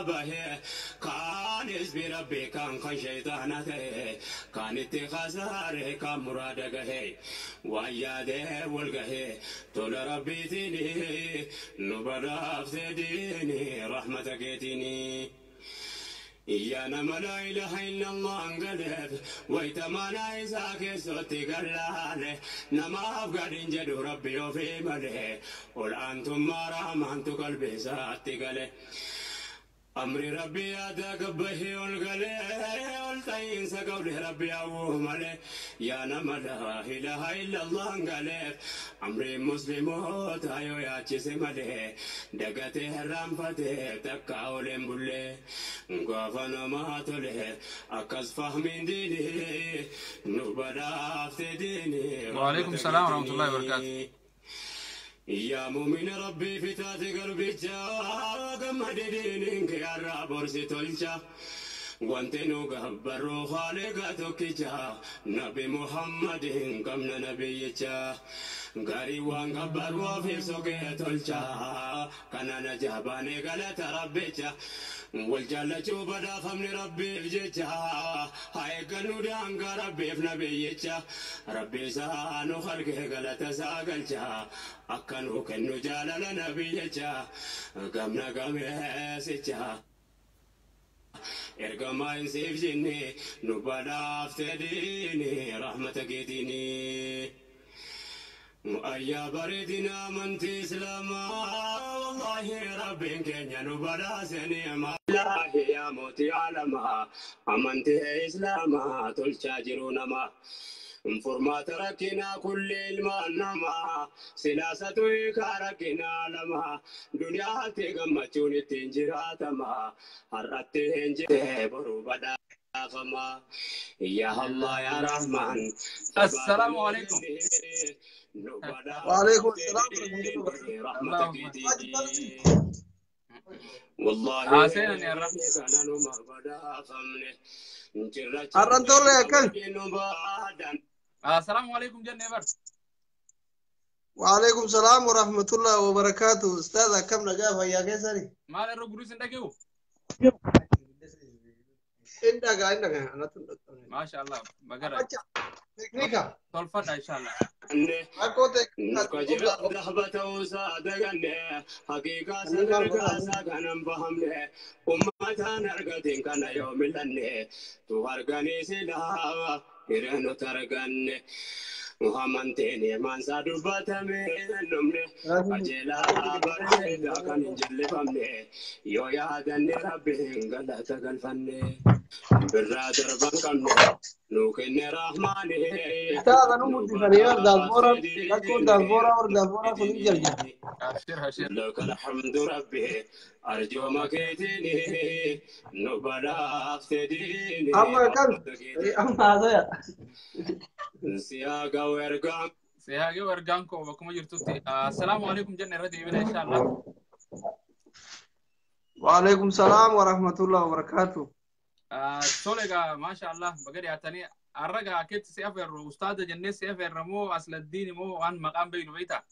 Bahee kaan isbi Rabbii kaan kan shayxaana ta'e kaan itti khasaare kaan muraada gahe waan yaadee wal gahe tola Rabbiitiin nu badhaafte diini rahmata keetiin. Yaa nama laa ilaaha illallah angaleef wayitamaanaa isaa keessatti gallaale namaaf gadiin jedhu Rabbi ofii malee ol aantummaa rahmaantu qalbii isaatti gale. Amri Rabbi yaada gabbahee ol galee ol ta'iinsa qawli Rabbi hawwuu malee yaa nama laa ilaaha illallah angaleef amri musliimoota yoo yaachise malee dagatee herraanfatee takka oleen bullee gaafa namaa tole akkas fahmiin diini nu badhaafte diini. وعليكم السلام ورحمة الله وبركاته. Yaa muumina Rabbii fitaate garbicha gammade diiniin kee har'a borsi tolcha. Wanti nu gabbarru haaliqa tokkicha Nabi Muhammadin qabna nabiyyicha. Gaarii waan gabbarru ofiif soqee tolcha. Kana na jabaanee galata Rabbicha. Wal jaallachuu badhaafamni Rabbiif jecha. Haa eeggannu daangaa Rabbiif nabiyyicha. Rabbi isaa nu halkee galata isaa galcha. Akka nu kennu jaalala nabiyyicha. Gamna gameessicha. Ergamaa hin siif jenne nu badhaafte diini rahmata keetiini. Ayyaa bareedina amantii Islaamaa wallaahi Rabbiin keenya nu badhaase ni'maa. Ilaahi yaa mootii aalamaa amantii Islaamaa tolchaa jiru namaa. Furmaata rakkinaa kulli ilmaan namaa silaasatu hiikaa rakkinaa lama duniyaatti gammachuun ittiin jiraatama har'atti hin jirre boru badhaafama. Yaa Allah yaa Rahmaan. السلام عليكم. Nu وعليكم السلام ورحمة الله. rahmata keetii. Wallahi Haaseenan yaa Rabbi. kana numa badhaafamne. Har'an tolle akkan. Nu baadhan. السلام عليكم جنة بر. وعليكم السلام ورحمة الله وبركاته. أستاذ كم نجاة يا كيسري؟ Maal irra gurus hin dhage'u? إنك إنك أنا تندق. Maasha Allah bagara تكنيكا. tolfadha inshallah. أكو تكنيكا. Nuka jira dahba ta'uusaa daganne haqiiqaa sadarkaasaa kanan bahamne ummataan argatiin kana yoo milanne tu arganii silaa hiree nuti arganne amantiin himansaa dubbatame dhumne qajeelaa bareedaa kan hin jallifamne yoo yaadanne Rabbiin galata galfanne birraa darban qabne nuu kenne Rahmaani. أستاذ أنا مدي فريال دافورا أكو دافورا ور دافورا كل جرجع. Abshir abshir. لك الحمد ربي أرجو مكيتني نبلا أفتديني أما كم أما هذا يا. سياق وإرقام Sihaagee wargaan koo bakkuma jirtutti. Assalaamu alaikum jenne irra deebina inshallah. وعليكم السلام ورحمة الله وبركاته. Tole egaa maasha Allah baga dhiyaatanii har'a gaa keetti si afeerru ustaada jennee si afeerra moo Asladdiin moo waan maqaan beeknu beektaa?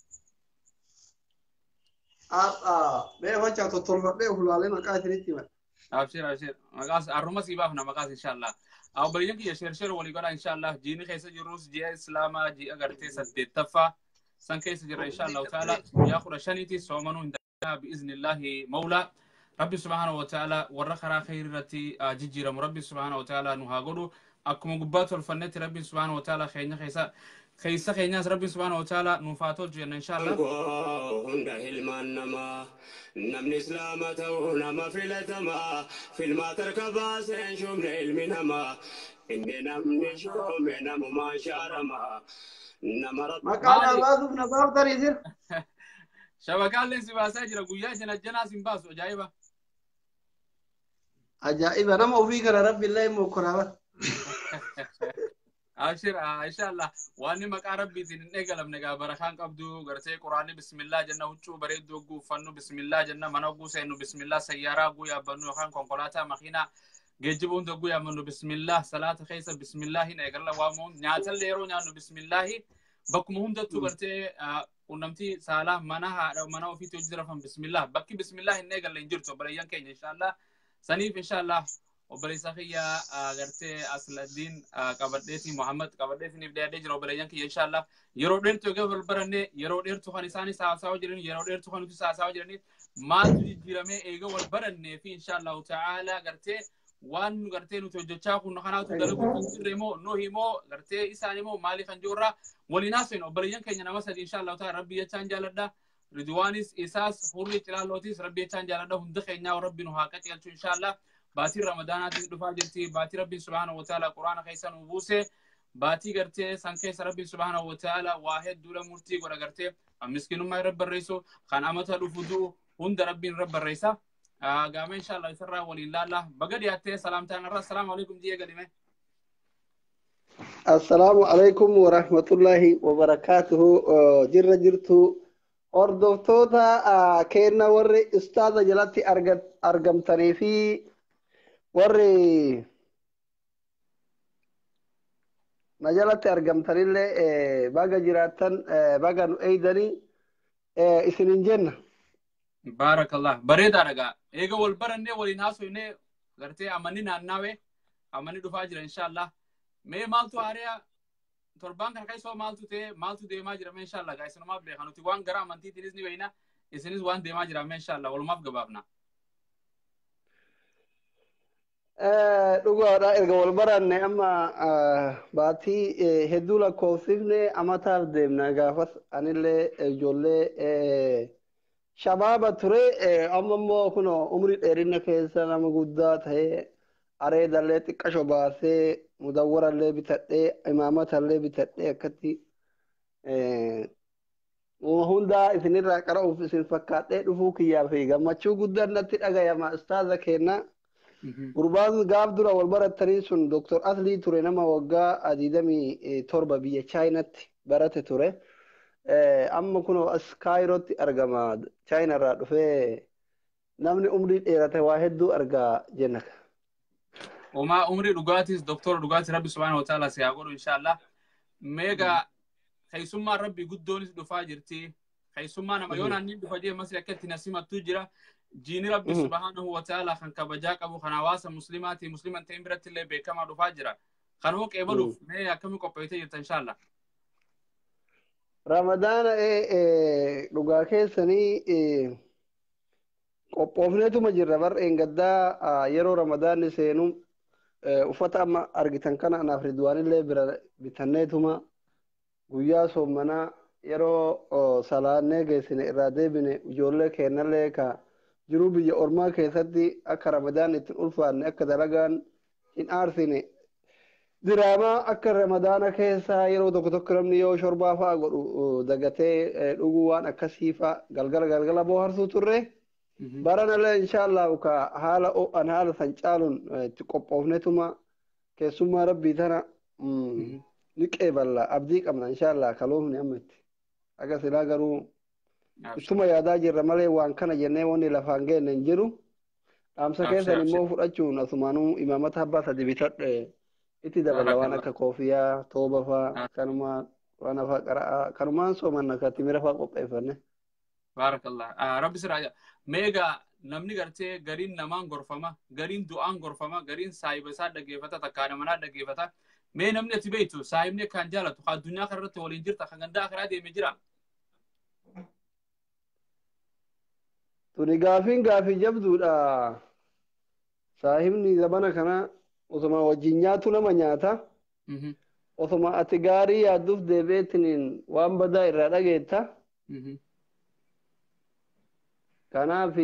Mee hojjaa tottolfadhee ulaalee maqaa isinitti hima. Abshir abshir maqaas har'uma sii baafna maqaas inshallah. Obboleeyyan kiyya share share walii godhaa inshallah. Jiini keessa jirrus ji'a Islaamaa ji'a gartee 8ffaa san keessa jirra inshallah taala guyyaa 15ti soomanuu hin danda'a bi'iznillaahi mawlaa. Rabbi subhaanahu wa ta'ala warra karaa khayrii irratti jijjiiramu Rabbi subhaanahu wa ta'ala nu haa godhu. Akkuma gubbaa tolfannetti Rabbi subhaanahu wa ta'ala keenya keessa keessa keenyaas Rabbi subhaanahu wa ta'ala nuuf haa tolchu jenna inshallah. Hunda ilmaan namaa namni islaama ta'uu nama filatamaa filmaata harka baaseen shuumne ilmi namaa inni namni shuume namumaan shaaramaa nama Rabbi. Maqaa naa baasuuf na baaftanii jira. Shabakaalleen si baasaa jira guyyaa shan ajjanaas hin baasu ajaa'iba. Ajaa'iba nama ofii kana Rabbi illee immoo koraaba. Abshir inshallah waan maqaa Rabbiitiin hin eegalamne gaa barakaan qabdu gartee quraanni bismillah jenna huccuu bareedduu hogguu uffannu bismillah jenna mana hogguu seennu bismillah sayyaaraa hogguu yaabbannu yookaan konkolaataa makiinaa geejjiba hunda hogguu yaabbannu bismillah salaata keessa bismillah hin eegalla waamuun nyaatallee yeroo nyaannu bismillahi bakkuma hundattuu gartee qunnamtii saalaa mana haadha mana ofiitti hojii rafan bismillah bakki bismillah hin eegalle hin jirtu obboleeyyan keenya inshallah. Saniif inshallah obboleessa kiyya gartee Asladdiin qabadheetii Muhammad qabadheetiniif dhiyaadhee jira obboleeyyan kiyya inshallah. Yeroo dheertuu egaa wal baranne yeroo dheertuu kan isaanis haasawaa jiran yeroo dheertuu kan nutis haasawaa jiranii maaltu jijjiiramee eega wal barannee fi inshallahu ta'ala gartee waan nu gartee nuti hojjechaa kun kanaatu dalaguu kan jirre moo nuhi moo gartee isaan immoo maali kan jirurraa waliin haasofne obboleeyyan keenya nama sadi inshallahu ta'ala rabbi jechaan jaaladha. Ridwaanis isaas hurri cilaalootis rabbi jechaan jaaladha hunda keenyaa rabbi nu haa qajeelchu inshallah. Baatii ramadaanaatis dhufaa jirti baatii rabbiin subhaanahu wa ta'ala quraana keessa nu buuse baatii gartee san keessa rabbiin subhaanahu wa ta'ala waa hedduudha murtii godha gartee kan miskinummaa irra barreessu kan amata dhufu du'u hunda rabbiin irra barreessa. Gaama inshallah isarraa waliin laalla baga dhiyaattee salaamtaan irra assalaamu alaikum jiyee galime. Assalaamu alaikum wa rahmatullahi wa barakaatuhu jirra jirtu hordoftoota keenna warri ustaaza jalatti argamtanii fi warri na jalatti argamtanillee baga jiraattan baga nu eeydanii isinin jenna. Baarakallah bareedaa dhagaa eega wal barannee waliin haasofnee gartee amanni naannawe amanni dhufaa jira inshallah. Mee maaltu haariyaa torbaan kana keessa maaltu ta'e maaltu deemaa jira mee inshallah gaa isinumaaf beeka nuti waan gara amantiitiinis ni beekna isinis waan deemaa jira mee inshallah walumaaf gabaabna. Dhugaadha erga wal baranne amma baatii hedduu lakkoofsifne amataaf deemna gaafas anillee ijoollee shabaaba ture amma immoo kunoo umrii dheerina keessa nama guddaa ta'ee areedallee xiqqasho baasee mudawwarallee bitadhee imaamatallee bitadhee akkatti hundaa isinirraa qara'uuf isin fakkaadhee dhufuu kiyyaa fi gammachuu guddaan natti dhagayama ustaaza keenna. Gurbaan gaaf dura wal barattanii sun Dr. Aslii ture nama waggaa 27 biyya Chaayinaatti barate ture. Amma kunoo as Kaayirootti argama. Chaayinarraa dhufee namni umrii dheerate waa hedduu argaa jenna. Omaa umrii dhugaatis doktora dhugaatis rabbi subhaanahu wa ta'ala si haa godhu inshallah. Meegaa keessummaan rabbi guddoonis dhufaa jirti. Keessummaa nama yoo naannin dhufa jee masri akka itti nasimattuu jira. Jiini rabbi subhaanahu wa ta'ala kan kabajaa qabu kan hawaasa muslimaati musliman ta'in biratti illee beekamaa dhufaa jira. Kan hoo qeebaluuf mee akkamii qopheessitee jirta inshallah. Ramadaana dhugaa keessanii qophoofneetuma jirra bar'een gaddaa yeroo ramadaanni seenu uffata amma argitan kana anaaf Ridwaanillee bira bitanneetuma guyyaa soommanaa yeroo salaannee geessine irraa deebine ijoollee keennallee ka jiruu biyya ormaa keessatti akka ramadaan ittiin ulfaanne akka dalagaan hin aarsine diraamaa akka ramadaana keessaa yeroo tokko tokko namni yoo shorbaa fa'a godhu dagatee dhuguu waan akkasii fa'a galgala galgala booharsuu turre. Baranallee inshallah ka haala ho'an haala san caaluun itti qophoofnetuma keessummaa rabbii tana ni qeeballa abdii qabna inshallah kaloofni amma itti. Akka silaa garuu ittuma yaadaa jirra malee waan kana jennee wanni lafaan geenne hin jiru. Dhaamsa keessan immoo fudhachuun asumaanuu imaamata abbaa sadi bitadhe itti dabala waan akka koofiyaa tooba faa kanuma waan afaa qara'aa kanumaan soomanna ka timira faa qopheeffanne. Baarakallah. Rabbi sirraa meegaa namni gartee gariin namaan gorfama gariin du'aan gorfama gariin saahiba isaa dhaggeeffata takkaadha manaa dhaggeeffata. Mee namni ati beektu saahibni kan jaalatu kan addunyaa kanarratti waliin jirta kan gandaa akiraa deeme jira. Tuni gaafiin gaafii jabduudha. Saahibni zamana kana osoma wajjin nyaatu nama nyaata. Osoma ati gaarii yaadduuf deebi'eetiniin waan badaa irraa dhageetta. Kanaaf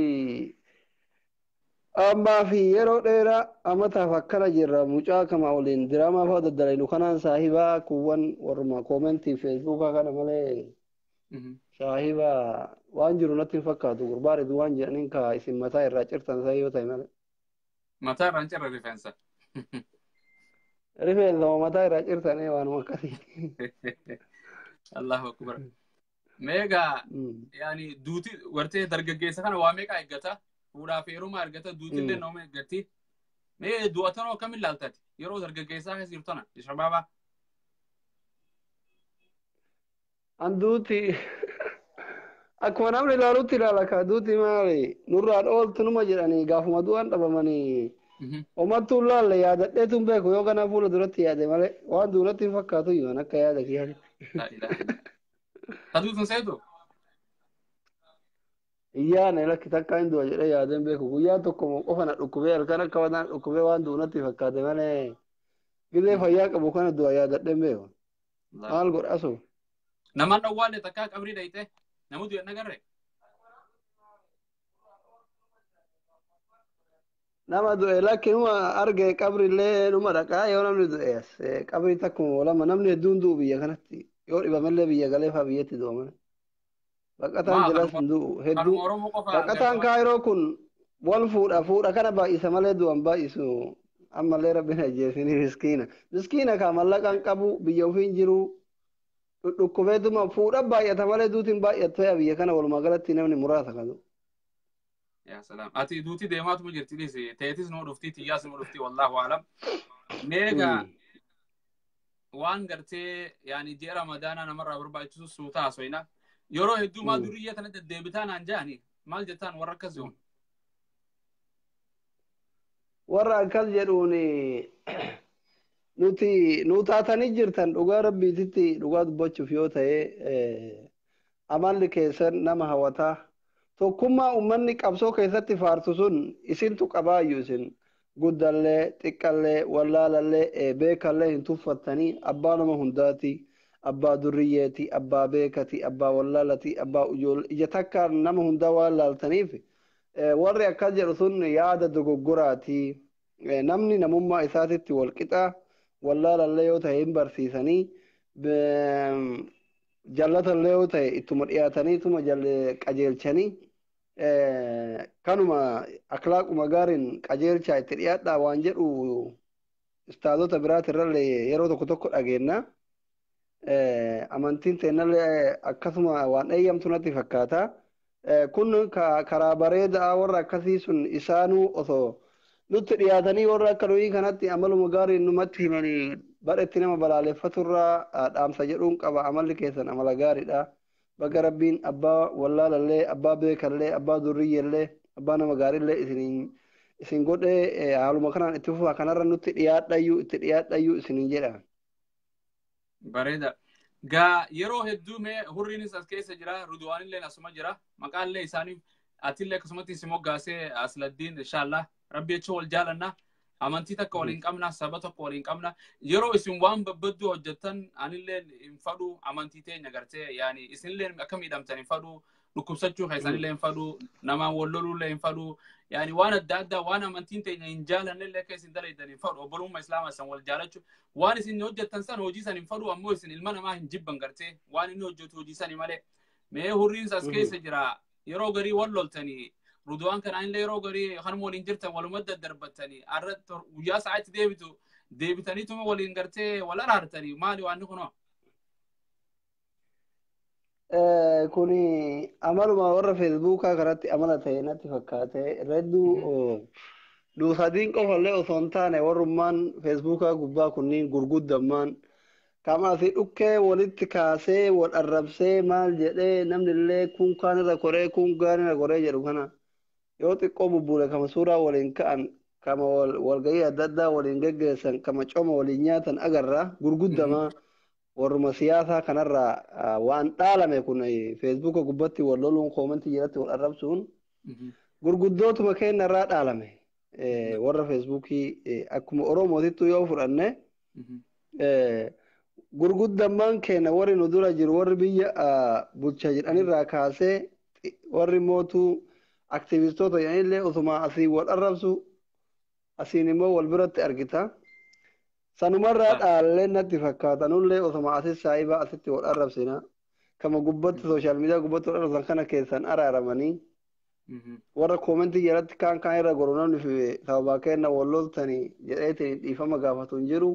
ammaa fi yeroo dheeraa amataaf akkana jirra mucaa kama waliin diraamaa fa'aa daddalaynu kanaan saahibaa kuuwwan warruma koomentii feesbuukaa kana malee saahiba waan jiru natti hin fakkaatu gurbaa Ridwaan jedhaniin ka isin mataa irraa cirtan isaa yoo ta'e malee. Mataa irraa hin cirre rifeensa. Rifeensa mataa irraa cirtanii waanuma akkasii. Allahu akbar. Meegaa yaani duuti wartee dargaggeessa kana waa meeqa eeggata? Fuudhaa fi heeruma argata duutillee nama eeggatti. Mee du'atanoo akkamiin ilaaltati? Yeroo dargaggeessaa keessa jirtu tana shabaabaa. An duuti Akkuma namni ilaalutti ilaala ka duuti maali nurraan ooltu numa jedhanii gaafuma du'an dhabamanii homattuu laalle yaadadheetu hin beeku yoo kana fuula duratti yaade malee waan duratti hin fakkaatu iyyuu akka yaada kiyyaatti. Taduutu seetu? Iyyaane lakki takka hin du'a jedhee yaadee hin beeku guyyaa tokko qofa na dhukkubee halkan akka waan dhukkubee waan du'u fakkaate malee gizee fayyaa qabu kana du'a yaadadhee hin beeku. Maal godha asuu? Namaan dhawwaalle takkaa qabrii dhayite nama du'e nagarre? Nama du'e lakki numa arge qabrillee numa dhaqaa yoo namni du'e qabrii takkuma lama namni hedduun du'u biyya kanatti yoo dhibamellee biyya galee faa biyyatti du'a mana. Baqataan jiras hin du'u hedduu baqataan kaayiroo kun wal fuudha fuudha kana baay'isa malee du'an baay'isu ammallee rabbiin ajjeesini miskiina miskiina kaa mallaqaan qabu biyya ofiin jiru dhukkubeetuma fuudha baay'ata malee duutiin baay'attu biyya kana walumaa galatti namni muraasa kadu. Yaa salaam. Ati duuti deemaatuma jirti dhiisi. Teetis numa dhufti, tiyyaas numa dhufti, wallaahu alam. Meegaa waan gartee yaani ji'a Ramadaanaa namarraa barbaachisu suuta haasofna. Yeroo hedduu maa duriyya tana deddeebitaa naan jedhani maal jettaan warra akkas jedhuun? Warra akkas jedhuun nuti nu taatanii jirtan dhugaa rabbiititti dhugaa dubbachuuf yoo ta'e amalli keessan nama hawataa. Tokkummaa uummanni qabsoo keessatti faarsu sun isintu qabaayyuu isin guddallee xiqqallee wallaalallee beekallee hin tuffattanii abbaa nama hundaati abbaa durriyyeeti abbaa beekati abbaa wallaalati abbaa ijoollee ija takkaan nama hundaa waan laaltaniif warri akkas jedhu sun yaada dogoggoraati namni namummaa isaatitti wal qixa wallaalallee yoo ta'e hin barsiisanii jallatallee yoo ta'e ittuma dhiyaatanii ittuma qajeelchanii kanuma akhlaaquma gaariin qajeelchaa itti dhiyaadhaa waan jedhu istaadota biraatirrallee yeroo tokko tokko dhageenna. Amantiin teennallee akkasuma waan eeyyamtu natti fakkaata. Kun karaa bareedaa warra akkasii sun isaanuu osoo nutti dhiyaatanii warra akka nuyi kanatti amaluma gaariin numatti himanii badhetti nama balaaleffaturraa dhaamsa jedhuun qaba amalli keessan amala gaariidha. Bakka rabbiin abbaa wallaalallee abbaa beekallee abbaa durriyyellee abbaa nama gaariillee isin godhee haaluma kanaan itti fufaa kanarra nutti dhiyaadhayyuu itti dhiyaadhayyuu isiniin jedha. Bareeda. Gaa yeroo hedduu mee hurriinis as keessa jira Ridwaanillee asuma jira maqaallee isaanii atillee akkasumatti isin moggaasee Asladdiin inshaallah rabbi jecha wal jaalanna amantii takka waliin qabna saba tokko waliin qabna yeroo isin waan babbadduu hojjettan anillee hin fadhu amantii teenya gartee yaani isinillee akka miidhamtan hin fadhu dhukkubsachuu keessanillee hin fadhu namaan wal loluullee hin fadhu yaani waan adda addaa waan amantiin teenya hin jaalannellee akka isin dalaydan hin fadhu obbolummaa islaamaa isan wal jaalachuu waan isin hojjettan san hojii san hin fadhu ammoo isin ilma namaa hin jibban gartee waan inni hojjetu hojii sani malee mee hurriinsa as keessa jira yeroo garii wal loltanii Ridwaan kanaan yeroo garii kanuma waliin jirtan waluma daddarbattanii arra guyyaa sa'aatti deebitu deebitaniituma waliin gartee wal araartanii maali waan kunoo? Kuni amaluma warra feesbuukaa kanatti amala ta'e natti fakkaate hedduu duusadiin qofallee osoo hin taane warrummaan feesbuukaa gubbaa kunniin gurguddammaan kama asii dhukkee walitti kaasee wal arrabsee maal jedhee namni illee kun kaan irra koree kun kaan irra koree jedhu kana yoo xiqqoo bubbuule kama suuraa waliin ka'an kama walgahii adda addaa waliin geggeessan kama coma waliin nyaatan agarra gurguddamaa warruma siyaasaa kanarraa waan dhaalame kun feesbuuka gubbatti wal loluun koomantii jalatti wal arrabsuun gurguddootuma keenyarraa dhaalame warra feesbuukii akkuma Oromootittu yoo fudhanne gurguddammaan keenya warri nu dura jiru warri biyya bulcha jedhanirraa kaasee warri mootuu aktivistoota jedhanillee osuma asii wal arrabsu asiin immoo wal biratti argita. Sanumarraa dhaallee natti fakkaata nullee osuma asis saayibaa asitti wal arrabsina. Kama gubbatti sooshaal miidiyaa gubbatti wal arrabsan kana keessan araaramanii warra koomentii jalatti kaan kaan irra goru namni sababaa kenna wal loltanii jedheetiin dhiifama gaafatu hin jiru.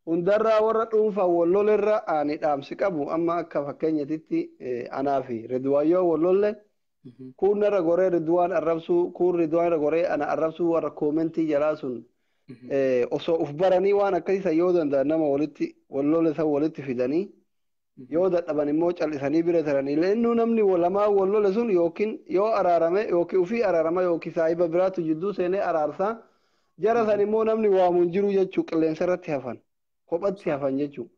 Hundarraa warra dhuunfaa wal lolerra ani dhaamsi qabu amma akka fakkeenyatitti anaa fi Ridwaayyoo wal lolle kun irra goree Ridwaan arrabsuu kun Ridwaan irra goree ana arrabsuu warra koomentii jalaa sun osoo uf baranii waan akkasii yoo danda'an nama walitti wal lole san walitti fidanii Yoo dadhaban immoo callisanii bira taranii leennuu namni lamaa wal lole sun yookiin yoo araarame yookiin ofii araarama yookiin saahiba biraatu jidduu seenee araarsaa jara san immoo namni waamu hin jiru jechuu qilleensa irratti hafan kophatti hafan jechuu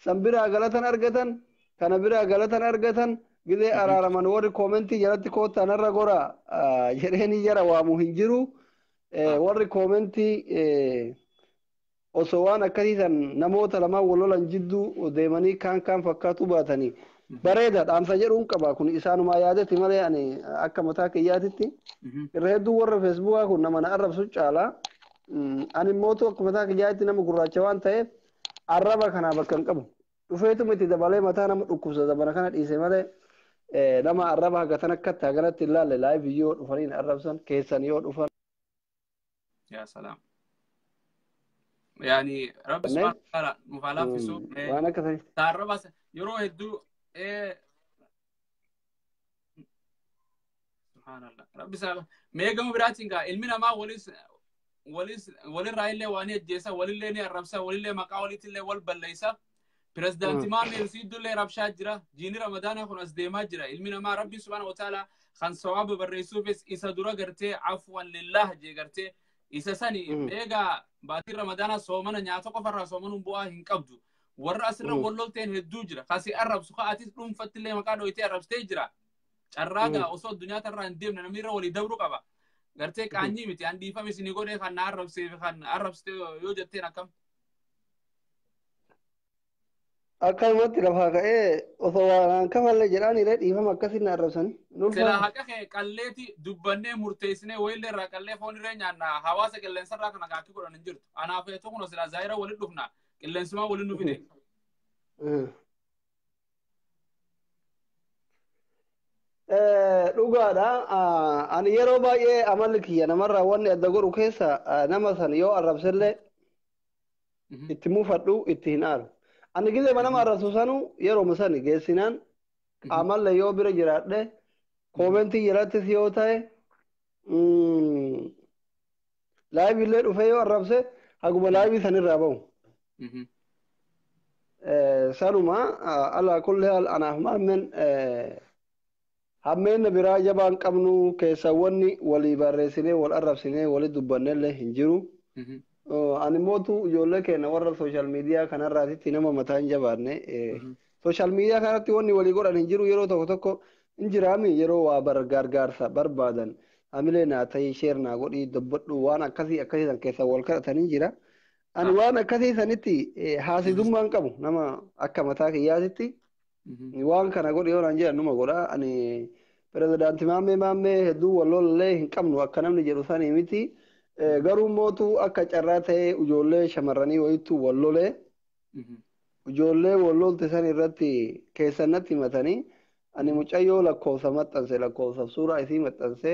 san biraa galatan argatan kana biraa galatan argatan gizee araaraman warri koomentii jalatti koottaa narra gora jedheeni jara waamu hin jiru warri koomentii osoo waan akkasii san namoota lamaan wal lolan jidduu deemanii kaan kaan fakkaatu baatanii bareeda dhaamsa jedhuun qaba kun isaanumaa yaadatti malee ani akka mataa kiyyaatitti irra hedduu warra feesbuukaa kun nama na arrabsu caala ani immootu akka mataa kiyyaatti nama gurraacha waan ta'eef arraba kanaa bakka hin qabu dhufeetuma itti dabalee mataa nama dhukkubsa dabana kana dhiise malee nama arraba hagatan akkatti haganatti hin laalle laayivii yoo dhufanii na arrabsan keessan yoo dhufan. Yaa salaam. Yani Rabbi subhanahu wa ta'ala nuuf haa laaffisu. Waan akkasii. Taarraba yeroo hedduu subhaanallah. Rabbi isaa mee gama biraatiin gaa ilmi namaa walis walis walirraa illee waan ajjeesa walillee ni arrabsa walillee maqaa waliitillee wal balleessa. Pirezidaantii Maamee Siidullee rabshaa jira. Jiini Ramadaanaa kun as deemaa jira. Ilmi namaa Rabbi subhaanahu wa ta'ala kan sawaaba barreessuufis isa dura gartee afwan lillah jee gartee isa sani eegaa baatiin Ramadaanaa soomana nyaata qofarraa soomanuun bu'aa hin qabdu. Warra asirra wal lolteen hedduu jira. Kasi arrabsu ka atis dhuunfattillee maqaa dhoyitee arrabsitee jira. Carraa osoo addunyaa tarraa hin deemne namni irra walii dabru qaba. Gartee qaanyii miti an dhiifame isinii godhee kan na arrabsee fi kan arrabsite yoo jetteen akkam. Akkanumatti lafaa ka'ee osoo waan kafallee jedhaanillee dhiifama akkasiin na arrabsanii. Silaa haqa kee qalleeti dubbannee murteessinee wayillee irraa qallee foon irree nyaanna hawaasa qilleensarraa kana gaaffii godhan hin jirtu. Anaaf eetu kun silaa zaayira waliin dhufna qilleensumaa waliin nu fide. Dhugaadha. Ani yeroo baay'ee amalli kiyya namarraa wanni adda godhu keessa nama san yoo arrabsellee itti muufadhu itti hin aaru. Ani gizee nama arrabsu sanu yeroo sani geessinaan qaamallee yoo bira jiraadhe koomentii jalattis yoo ta'e laayivillee dhufee yoo arrabse haguma laayivii sanirraa bahu. Sanuma alaa kulli haal anaaf maammen hammeenna biraa jabaan qabnu keessa wanni walii barreessinee wal arrabsinee walii dubbannellee hin jiru. Ani mootu ijoollee keenya warra sooshaal miidiyaa kanarraatitti nama mataa hin jabaanne. Sooshaal miidiyaa kanatti wanni walii godhan hin jiru yeroo tokko tokko hin jiraami yeroo waa gargaarsa barbaadan hamilee naa ta'ii sheer naa godhii dubbadhu waan akkasii akkasii san keessa wal kadhatanii jira. Ani waan akkasii sanitti haasidummaan qabu nama akka mataa kiyyaatitti waan kana godhi yoo naan jedhan numa godha. Ani pirezidaantii Maammee hedduu wal lolallee hin qabnu akka namni jedhu sanii miti. Garuu mootu akka carraa ta'ee ijoollee shamarranii wayittuu wal lolee ijoollee wal lolte san irratti keessannatti himatanii ani mucayyoo lakkoofsa maxxanse lakkoofsa suuraa isii maxxanse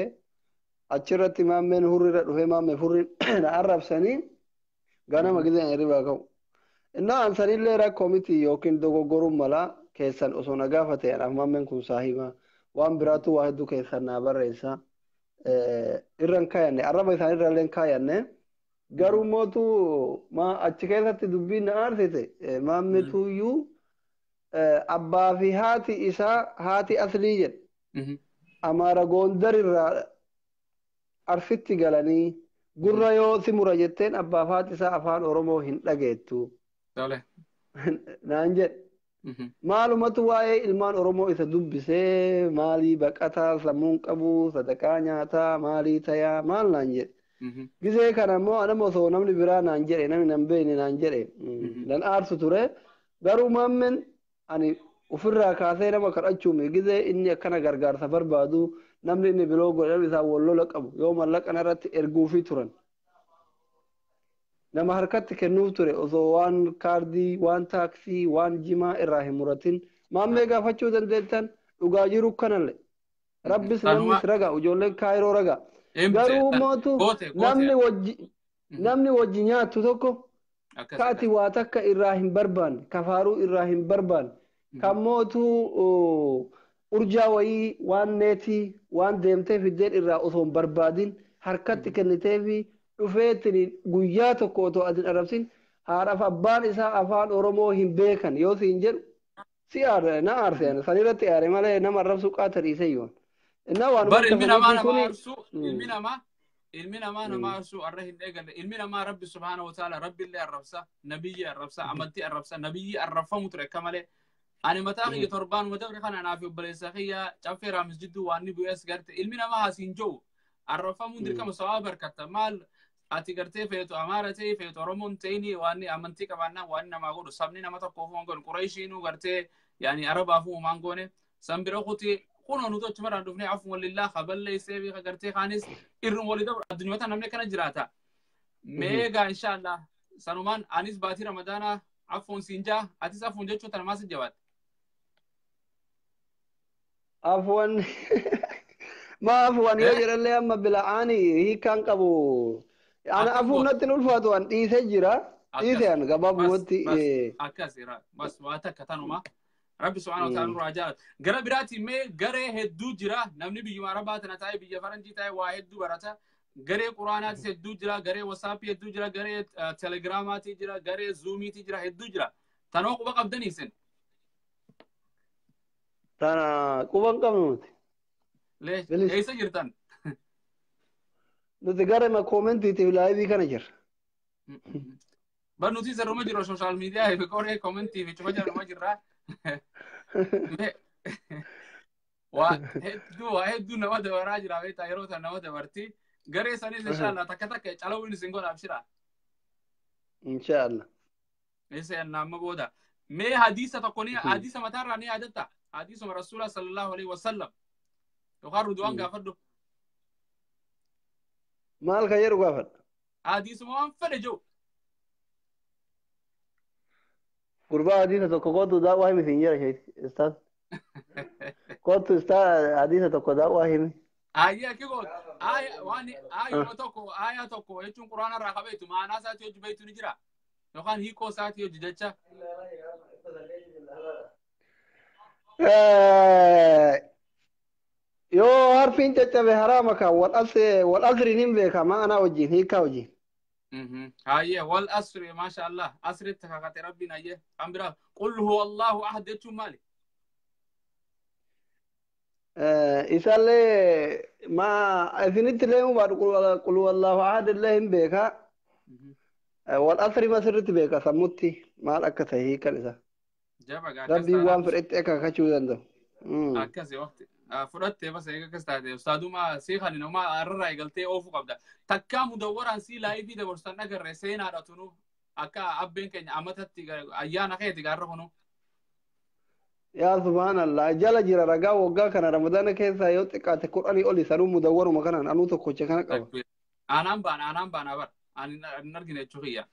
achirratti maammeen hurriirra dhufee maammee hurri na arrabsanii ganama gizeen hirribaa ka'u. Innaa ansanillee rakkoo miti yookiin dogoggoruun mala keessan osoo na gaafate anaaf maammeen kun saahiba waan biraatu waa hedduu keessan naa barreessa. Irran kaayanne arraba isaanii irrallee kaayanne garuu mootu ma achi keessatti dubbiin na aarsite maammetuyyuu abbaa fi haati isaa haati aslii jedhe Amaara Gondar irraa arsitti galanii gurra yoo si mura jetteen abbaa fi haati isaa afaan Oromoo hin dhageettu naan jedhe. Maalumatu waa'ee ilmaan Oromoo isa dubbisee maalii baqataa sammuun qabu sadaqaa nyaataa maalii tayaa maal naan jedhe. Gizee kana immoo anama osoo namni biraa naan jedhe namni nan beekne naan jedhe nan aarsu ture garuu maammen ani ofirraa kaasee nama kadhachuumi gizee inni akkana gargaarsa barbaadu namni inni biloo godhan isaa wal lola qabu yoo mallaqa irratti erguufii turan. Nama harkatti kennuuf ture osoo waan kaardii, waan taaksii, waan jimaa irraa hin muratin maammee gaafachuu dandeettan dhugaa jiru kanallee. Rabbis namnis raga ijoolleen kaayiroo raga. Garuu mootu namni wajji nyaattu tokko kaati waa takka irraa hin barbaanne kafaaruu irraa hin barbaanne kan mootu urjaa wayii waan neetii waan deemtee fiddeen irraa osoo hin barbaadin harkatti kenniteefi dhufeetiin guyyaa tokko otoo ati hin arrabsin haadhaaf abbaan isaa afaan Oromoo hin beekan yoo siin jedhu Si aare na aarse ani sanirratti aare malee nama arrabsuu qaata dhiisee yoon. Innaa waanuma Bar akka ilmi namaa fagooti nama kuni. aarsuu, ilmi namaa nama aarsuu arra hin eegalle. Ilmi namaa Rabbi subhaanahu wa ta'ala Rabbi illee arrabsa, nabiyyi arrabsa, amantii arrabsa, nabiyyi arrabfamu ture akka malee. Ani mataa kiyya torbaan dabre kana anaa fi obboleessa kiyya caffee raamis jidduu waan ni bu'ees garte. Ilmi namaa hasiin jiru arrabfamuun dirqama sababa barkatta. Maal ati gartee feetu Amaara ta'e feetu Oromoon ta'ini waan amantii qabaannaan waan namaa godhu sabni nama tokkoof waan godhu Qureeshiinuu gartee yaani Arabaafuu waan goone san bira kuti kunoo nuti achumarraan dhufnee afuma lillaa kaballeessee fi gartee kaanis irruma walii dabru addunyaa namni akkana jiraata. Meegaa inshaallah sanumaan anis baatii Ramadaanaa afuun siin jaa atis afuun jechuun tana maas jabaate. Afwan ma afwan yoo jedhallee amma bila'aani hiikkaan qabu. Ana Akkam afuun goota? Natti hin ulfaatu, an dhiisee jira. Dhiise Akkas an bas gabaabumatti. Bas akkas bas waa takka tanuma. Rabbi subhaanahu wa ta'ala nurraa jaalata. Gara biraatiin mee garee hedduu jira. Namni biyyuma Arabaa tana taa'ee biyya Faranjii taa'ee waa hedduu barata. Garee Quraanaatis hedduu jira. Garee Wasaappii hedduu jira. Garee Telegiraamaatii jira. Garee Zuumiitii jira. Hedduu jira. Tanoo quba qabdanii isin? Tana quba hin qabnu nuti. Bilis. Eessa jirtan? Nuti gara koomentiitiif live kana jirra. Bar nuti sarruma jiru social media fi qoree komentii fi cufa jarruma jirra. Waa hedduu nama dabaraa jira beektaa yeroo tan nama dabarti. Garee sanis inshallah takka takka calawuun isin godha abshira. Inshaallah. Isa nama booda. Mee hadiisa tokko ni hadiisa mataarraa ni yaadatta? Hadiisuma Rasuula sallallahu alaihi wasallam. Yookaan Ruduwaan gaafadhu. Maal kan jedhu gaafadha? Hadiisuma waan fedhe jiru. Gurbaa hadiisa tokko kootu daawwaa himi siin jira sheeti. Ustaaz. Kootu ustaaz hadiisa tokko daawwaa himi. Ayyaa kiko aya waan ayuma tokko aya tokko jechuun Quraana irraa qabeetu maanaa isaatii hojii beektu ni jira. Yookaan hiikoo isaatii hojii jecha. Yoo harfiin caccabe haraama kan wal asriin hin beeka ma'anaa wajjin hiikaa wajjin. Hayyee wal asri maasha Allah asritti kakate Rabbiin. Hayyee kan biraa qul huwa Allahu ahad jechuun maali? Isaallee ma isinitti illee mubaadhu qul huwallahu ahad illee hin beeka. Wal asri ma sirritti beeka sammutti maal akka ta'e hiikan isaa. Jaba gaa akkas Rabbiin waan taanaan fedhetti akka kakachuu danda'u. Akkasi waqti fudhattee bas eega akkas taate ustaaduma sii kan nama arrarraa eegaltee oofuu qabda. Takkaa mudawwaraan sii live dabarsan agarre seenaadha tunu akka abbeen keenya amatatti ayyaana keeti gaarra kunu. Yaa subhaanallah jala jira ragaa waggaa kana Ramadaana keessaa yoo xiqqaate 10 oli sanuu mudawwaruma kanaan anuu tokkocha kana qaba. Aanaan baana bar ani hin argine jechuu kiyya.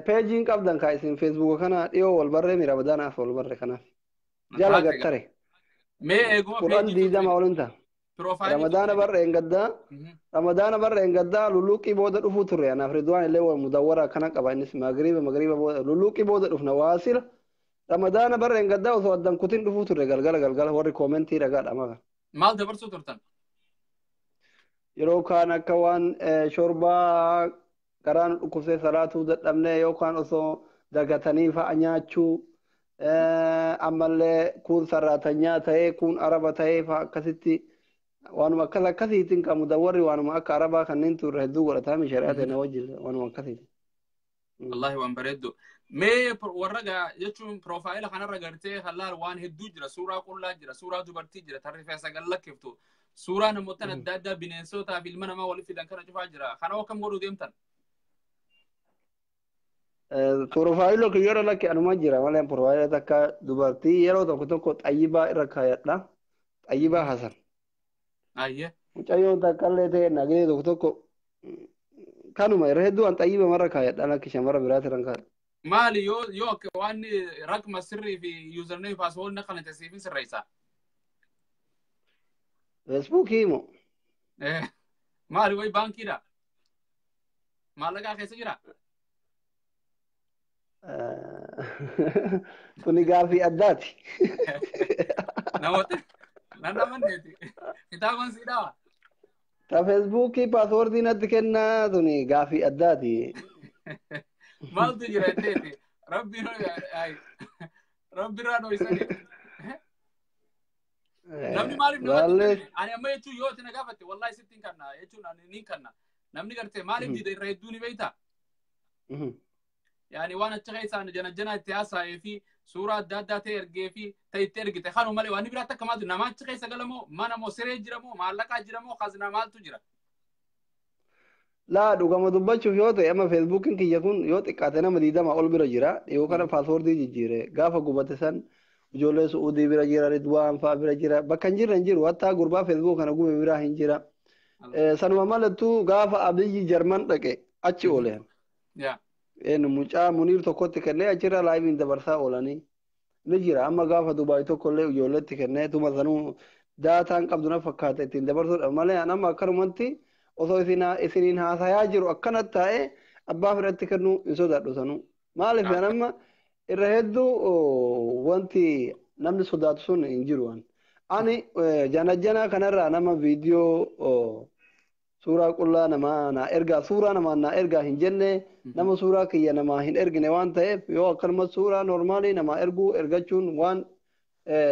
Peejiin qabdan kaa isin Feesbuuka kana dhiyoo wal barree mi Ramadaanaaf wal barre kanaaf. Jala Taate gattare. Mee eeguma 10 peejii 20 olin ta'a. Profile Ramadaana barreen gaddaa Ramadaana barreen gaddaa luluuqii booda dhufuu turre anaaf Ridwaan illee wal mudawwara kana qaba innis magriiba booda luluuqii booda dhufna waasila Ramadaana barreen gaddaa osoo addan kutin dhufuu turre galgala galgala warri koomentii ragaadha maka. Maal dabarsuu turtan? Yeroo kaan akka waan shorbaa garaan dhukkubsee salaatuu dadhabnee yookaan osoo dagatanii fa'a nyaachuu ammallee kun sarraatanyaa ta'ee kun araba ta'ee fa'a akkasitti waanuma akkas akkasiitiin qabu dawwarri waanuma akka arabaa kanneen turre hedduu godhataa mi shari'aa ta'e na wajjin waanuma akkasiiti. Wallahi waan bareeddu. Mee warra gaa jechuun profile kanarra gartee halaal waan hedduu jira. Suuraa qullaa jira, suuraa dubartii jira, tarree sagal lakkiftu. Suuraa namoota adda addaa bineensotaa fi ilma namaa walitti fidan kana cufaa jira. Kana akkam godhuu deemtan? Profile kiyyoora lakki anuma jira malee profile takka dubartii yeroo tokko tokko xayyibaa irra kaayadha. Xayyibaa Hasan. Ayyee. Mucayyoon takka illee ta'e nagee tokko tokko kanuma irra hedduu an xayyiba marra kaayadha lakki shamara biraati irra kaayadha. Maali yoo akka waan raqma sirrii fi username password na kana siifin sirreessa? Feesbuukii moo? Maali wayi baankiidha? Maallaqaa keessa jira? Kuni gaafii addaati. Namoota nan amanneeti. Kitaaban sii dhawa. Ta Feesbuukii passwordii natti kennaa tuni gaafii addaati. Maaltu jira jetteeti? Rabbiin Rabbi irraa dhoysanii. Namni maaliif namatti ani amma jechuun yoo ati na gaafatte wallahi sitti hin kanna jechuun ani ni kanna. Namni gartee maaliif dida irra hedduu ni beektaa? Yaani waan achi keessaan jana jana itti haasa'ee fi suuraa adda addaa ta'e ergee fi ta'e itti ergite kanuma malee waan biraatti akka maaltu nama achi keessa galamoo mana moo siree jira moo maallaqaa jira moo khazna maaltu jira? Laa dhugama dubbachuuf yoo ta'e amma feesbuukiin kiyya kun yoo xiqqaate nama 20 ol bira jira. Dhiyoo kana paaswoordii jijjiire gaafa gubate san ijoollee Su'uudii bira jira, Ridwaan fa'aa bira jira. Bakka hin jirre hin jiru. Hattaa gurbaa feesbuuk kana gube biraa hin jira. Sanuma malattuu gaafa Abiyyi Jarman dhaqe achi ooleen. Mucaa Muniir tokkotti kennee achirra laayiviin dabarsaa oolanii ni jira. Amma gaafa Dubaay tokkollee ijoolleetti kennee tuma sanuu daataan qabdu na fakkaata ittiin dabarsuudha malee amma akkanumatti osoo isiniin haasayaa jiru akkanatti taa'ee abbaa fedhatti kennuu hin sodaadhu sanuu. Maaliif amma irra hedduu wanti namni sodaatu sun hin jiru. Ani jana kanarraa nama viidiyoo suuraa qullaa namaa naa ergaa suuraa namaa naa ergaa hin jenne nama suuraa kiyya namaa hin ergine waan ta'eef yoo akkanuma suuraa noormaalii namaa erguu ergachuun waan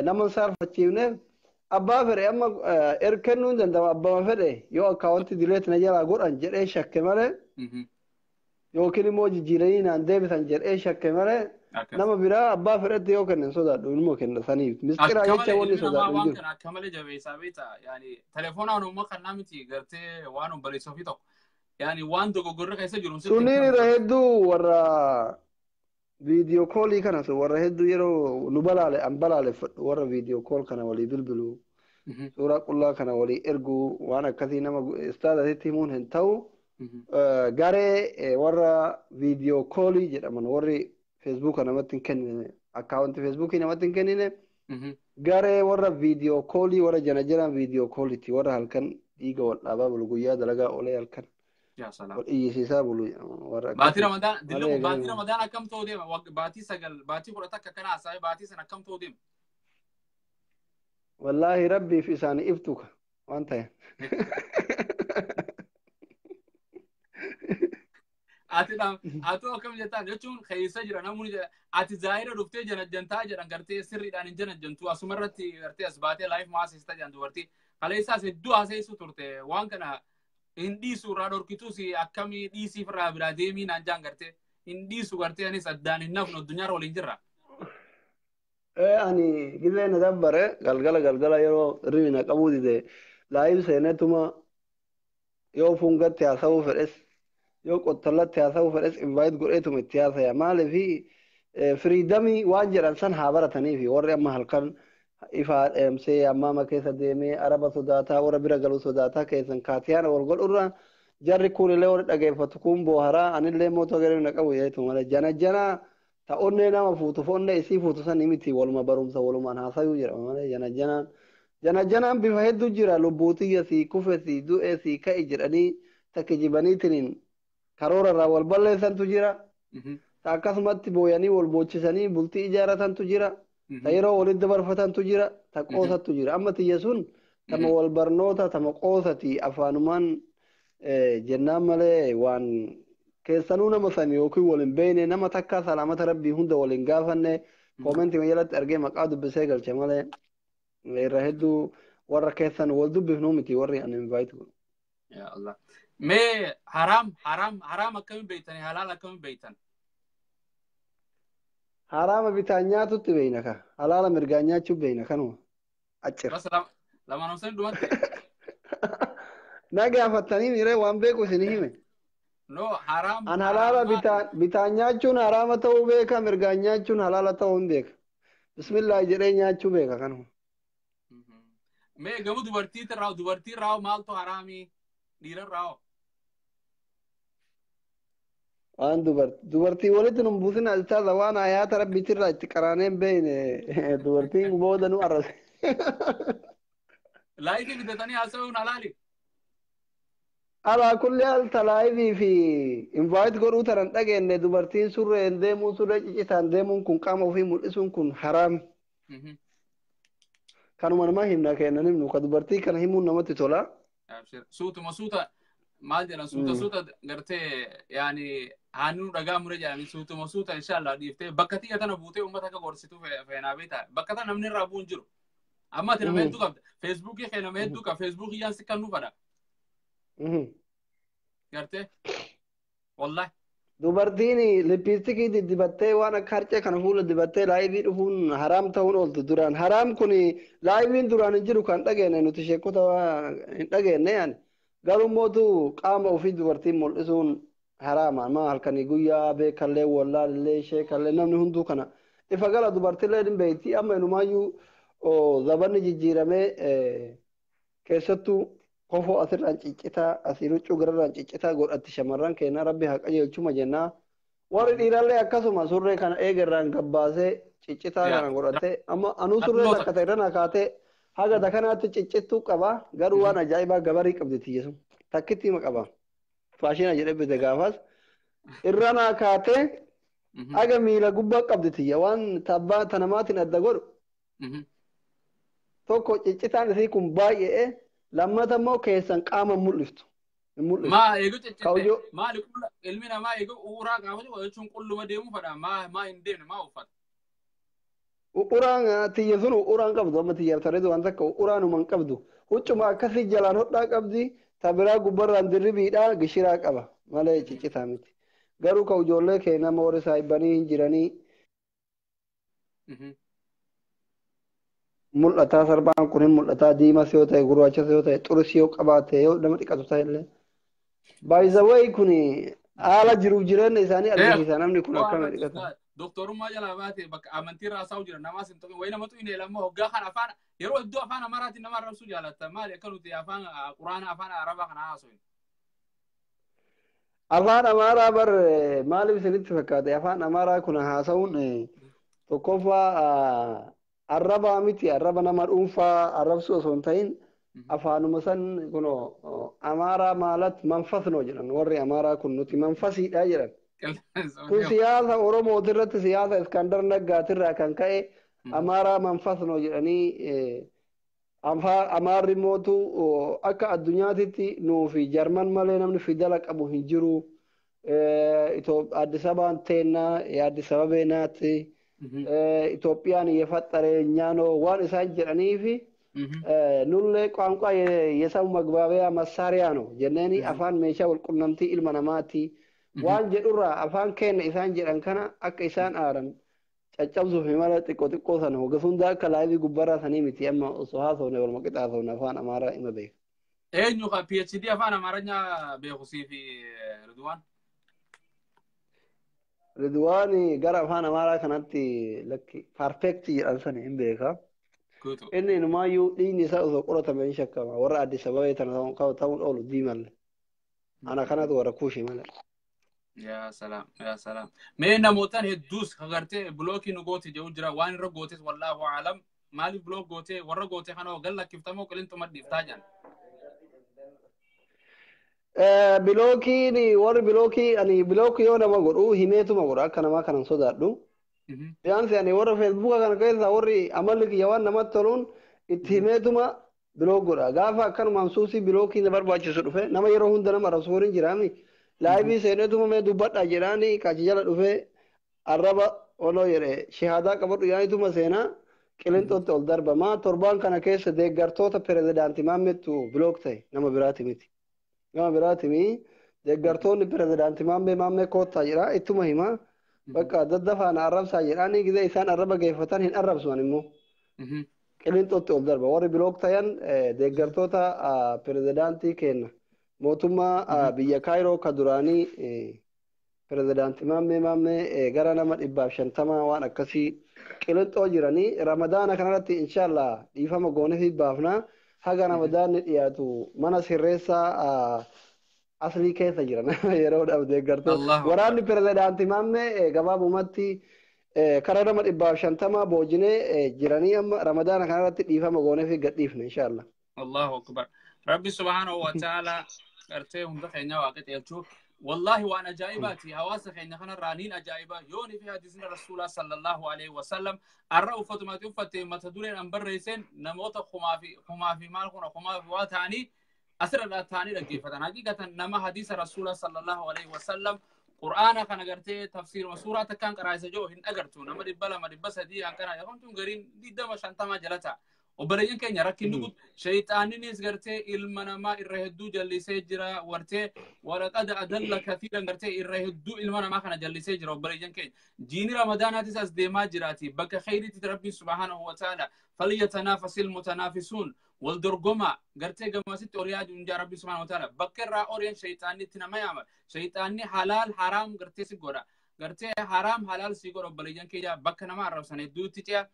nama saalfachiifneef abbaa fedhe amma kennuu hin danda'u abbaa fedhe yoo akkaawwanti dileet na jalaa godhan jedhee shakke malee yookiin immoo jijjiiranii naan deebisan jedhee shakke malee nama biraa abbaa fedhetti yoo kennen sodaadhu ilmoo kenna saniif misxiraa jecha wanni sodaadhu hin jiru. Akka malee jabeessaa beektaa yaani telefoonaan uumma kannaa miti gartee waan obboleessa ofii tokko yaani waan dogoggorri keessa jiru. Sunniin irra hedduu warra viidiyoo koolii kana warra hedduu yeroo nu balaale an balaaleffadhu warra viidiyoo kool kana walii bilbilu suuraa qullaa kana walii erguu waan akkasii nama istaadasitti himuun hin ta'u garee warra viidiyoo koolii jedhaman warri Facebook namatti hin kennine akkaawunti Facebookii namatti hin kennine garee warra viidiyoo koolii warra jana jiran viidiyoo kooliiti warra halkan dhiiga wal dhaabaa bulu guyyaa dalagaa oolee halkan wal iyyisiisaa bulu warra. Baatii Ramadaan dillu baatii Ramadaan akkam ta'uu deema baatii 9 baatii 11 kana haasa'ee baatii sana akkam ta'uu deema. Wallaahi rabbiif isaanii iftuka waan ta'e. Ati akkam jettaan jechuun keessa jira namni ati zaahira dhuftee janajjantaa jedhan gartee sirriidhaan hin janajjantu asumarratti gartee as baatee laayif maasista jedhan dubartii kaleessaas hedduu haasa'isuu turte waan kana hin dhiisu irraa dhorkituus akkamii dhiisiif irraa biraa deemii naan jaan gartee hin dhiisu gartee anis addaan hin nafnu addunyaarra waliin jirra. Ani gizee na dabbare galgala galgala yeroo ribi na qabuu dide laayif seenetuma yoo fungatti haasa'uu fedhes yoo qottallatti haasa'uu fedhes invite godheetuma itti haasaya maaliifi firiidamii waan jedhan san haa barataniifi warri amma halkan ifaa dheemsee ammaama keessa deemee araba sodaataa warra bira galuu sodaataa keessan kaatiyaana wal godhurra jarri kunillee warri dhageeffatu kun booharaa anillee mootoo garee na qabu jeetu malee jana jana ta'onnee nama fuutu foonnee isii fuutu san miti waluma barumsa walumaan haasayuu jedhama malee jana janaan jana janaan bifa hedduu jira lubbuutiyya sii kufe sii du'e sii ka'e jedhanii takkijibaniitiniin karoora irraa wal balleessantu jira. Akkasumatti booyanii wal boochisanii bultii ijaarratantu jira. Ta yeroo walitti dabarfatantu jira. Ta qoosattu jira. Amma tiyya sun tama wal barnoota tama qoosati afaanumaan jennaan malee waan keessanuu nama san yookiin wal hin beekne nama takka salaamata rabbii hunda wal hin gaafanne koomentii jalatti argee maqaa dubbisee galche malee irra hedduu warra keessan wal dubbifnuu miti warri an invite godhu. Yaa Allah. Mee haram haram haram akkamiin beeytani halaal akkamiin beeytan? Haraama bitaan nyaatutti beeyna ka. Halaala mirgaan nyaachuu beeyna kanuma. Accir. Bas lamaan osoo dhumatti. Na gaafattanii miiree waan beeku isin hime. No haram. An halaala bitaan nyaachuun haraama ta'uu beeka mirgaan nyaachuun halaala ta'uu hin beeka. Bismillah jedhee nyaachuu beeka kanuma. Mee gamu dubartii irraa maaltu haraamii dhiira irraa? Waan dubartii walitti nu buusin altaadha waan ayaata rabbiitirraa itti qaraanee hin beekne dubartiin booda nu arrase. Laayifii bitatanii haasa'uun halaali. Alaa kulli haal talaayifii fi invite godhuu tanan dhageenye dubartiin surreen deemuun surree ciccitaan deemuun kun qaama ofii mul'isuun kun haraami. Kanuma nama himna kennan himnu ka dubartii kana himuun namatti tola. Suutuma suuta Maal jedhan suuta suuta gartee yaani haannu dhagaa mure jedhanii suutuma suuta inshallah dhiiftee bakka tiyya tana buutee uummata akka gorsitu feenaa beektaa. Bakka tana namni irraa bu'uun jiru. Amma ati nama hedduu qabda. Feesbuukii kee nama hedduu qaba. Feesbuukii yaan si kan nuufadha. Gartee? Wallahi. Dubartiin lippiistikii diddibattee waan akka harcee kana fuula dibattee laayivii dhufuun haraam ta'uun ooltu duraan. Haraam kun laayiviin duraan hin jiru kan dhageenye nuti sheekota hin dhageenye yaani. Garuu mootu qaama ofii dubartiin mul'isuun haraama. Ma halkanii guyyaa beekallee wallaalillee sheekallee namni hunduu kana. Ifa gala dubartiillee hin beekti amma inumaayyuu zabanni jijjiiramee keessattuu kofoo asirraan ciccitaa asii huccuu gararraan ciccitaa godhatti shamarran keenya rabbi haa qajeelchuma jennaa. Warri dhiirallee akkasuma surree kana eegarraan gabbaasee ciccitaa kana godhattee amma anuu surree takka ta'e irra kaatee haga dakanaatti ciccittuu qaba garuu waan ajaa'ibaa gabarii qabdi tiyya sun takkitti hima qaba. Faashina jedhee bite gaafas irra naa kaatee haga miila gubbaa qabdi tiyya waan tabbaa tanamaatiin adda godhu tokko ciccitaan isii kun baay'ee lammata immoo keessan qaama mul'iftu. Maa eegu ciccitte maali ilmi namaa eegu uuraa gaafa jechuun qulluma deemuu fadha maa maa hin deemne maa uffata. Uraan tiyya sun uraan qabdu amma tiyyaaf tareetu waan takka uraanuma hin qabdu. Huccuma akkasii jalaan hodhaa qabdi tabiraa gubbarraan dirribiidhaa gishiraa qaba malee ciccitaa miti. Garuu ka ijoollee kee nama warri saahibbanii hin jiranii. Mul'ataa sarbaan kun hin mul'ataa diimas yoo ta'e gurraachas yoo ta'e xuris yoo qabaate yoo nama dhiqatu ta'e illee. By the way kun haala jiruuf jireenya isaanii argisiisa namni kun akkana dhiqata. Doktorummaa jalaa baate bakka amantii raasaa jira namaas hin tuqin wayi namatu hin eelammoo hoggaa kan afaan yeroo iddoo afaan amaraatiin nama arrabsuu jaalatta maali akka nuti afaan quraana afaan arabaa kana haasofne. Afaan amaaraa bar maaliif isinitti fakkaate afaan amaaraa kun haasa'uun tokkoffaa arrabaa miti arraba nama dhuunfaa arrabsuu osoo hin ta'in afaanuma san kun amaaraa maalat manfasnoo jedhan warri amaaraa kun nuti manfasiidha jedhan. Kun siyaasa Oromooti irratti siyaasa Iskandar Naggaatirraa kan ka'e amaaraa manfasnoo jedhanii amaarri mootu akka addunyaatitti nuufi Jarman malee namni fidala qabu hin jiru. Addis Ababaan teennaa Addis Ababee naatti. Itoophiyaan የፈጠረ እኛ ነው waan isaan jedhaniifi nullee ቋንቋ የሰው መግባቢያ መሳሪያ ነው jenneeni afaan meeshaa walqunnamtii ilma namaati waan jedhurraa afaan keenya isaan jedhan kana akka isaan aaran caccabsuuf mala xiqqoo xiqqoo sana hoga hunda akka laayivii gubbarraa sanii miti amma osoo haasofne walma qixaasofne afaan amaaraa ima beeka. Eenyu ka PhD afaan amaaranyaa beeku siif Ridwaan? Ridwaani gara afaan amaaraa kanatti lakki perfect jedhan sana hin beeka. Inni inumaayyuu dhiigni isaa osoo qoratame hin shakkama warra Addis Ababee tana ta'uun oolu diimalle. Ana kanatu warra kuushi malee. Yaa salaam yaa salaam. Mee namootaan hedduus agartee bilookii nu goote jedhu jira waan irra gootes wallaahu aalam maaliif bilook gootee warra goote kana hoo gallakkiiftamoo qilintuma dhiiftaa jedhan. Bilookiin warri bilookii ani bilookii yoo nama godhu himeetuma godha akka namaa kanan sodaadhu. Biyyaansi ani warra feesbuuka kana keessa warri amalli kiyya waan namatti toluun itti himeetuma bilook godha. Gaafa akkanumaan suusii bilookii na barbaachisu dhufe nama yeroo hunda nama arrabsu waliin jiraami. Laayivii seeneetuma mee dubbadha jedhaani kachi jala dhufe arraba oloo jedhe shahaadaa qabadhu yaanituma seenaa qilinxootti ol darbama. Torbaan kana keessa deeggartoota pirezidaantii Maammeettu bilook ta'e nama biraati miti. Nama biraatimi deeggartoonni pirezidaantii Maammee Maammee koottaa jedha ittuma hima. Bakka daddafaan arrabsaa jedhaanii gizee isaan arraba geeffatan hin arrabsuan immoo. Qilinxootti ol darba. Warri bilook ta'an deeggartoota pirezidaantii kenna. Mootummaa biyya Kaayiroo ka duraanii pirezidaantii Maammee Maammee gara nama 150 waan akkasii qilinxoo jiranii Ramadaana kanarratti inshaallah dhiifama goonee baafnaa. Haga Ramadaanni dhiyaatu mana sirreessaa aslii keessa jiran yeroodhaaf deeggartoota. Waraanni pirezidaantii Maammee gabaabumatti karaa nama 150 boojinee jiranii amma Ramadaana kanarratti dhiifama goonee fi gadhiifne inshaallah. Allahu akbar. Rabbi subhaanahu wa ta'ala gartee hunda keenya waaqa xeelchuu. Wallahi waan ajaa'ibaati hawaasa keenya kanarraa niin ajaa'iba yoonii fi hadiisni rasuulaa sallallahu alaihi wasallam arra uffatumati uffatte mata dureen an barreesseen namoota kumaa fi maal kuna kumaa fi waa ta'anii Asirra taa'anii dhaggeeffatan. Haqiiqatan nama hadiisa Rasuula sallallahu alaihi wasallam Qur'aana kana gartee tafsiiruma suuraa takkaan qaraa'isa jiru hin agartu. Nama 200 300 hankana yoomtuun gariin 20 50 jala ta'a. Obboleeyyan keenya rakkinni kun shayxaaninis gartee ilma namaa irra hedduu jallisee jira wartee waraqada adalla kathiiran gartee irra hedduu ilma namaa kana jallisee jira obboleeyyan keenya. Jiini Ramadaanaatis as deemaa jiraati. Bakka khayriitti Rabbiin subhaanahu wa ta'ala falyatanaafasil mutanaafisuun wal dorgoma gartee gamasitti oriyaa jiru Rabbiin subhaanahu wa ta'ala bakka irraa oriyaan shayxaanni itti nama yaama. Shayxaanni halaal haraam gartee si godha. Gartee haraam halaal si godha obboleeyyan keenya bakka nama arrabsan hedduutti ce'a.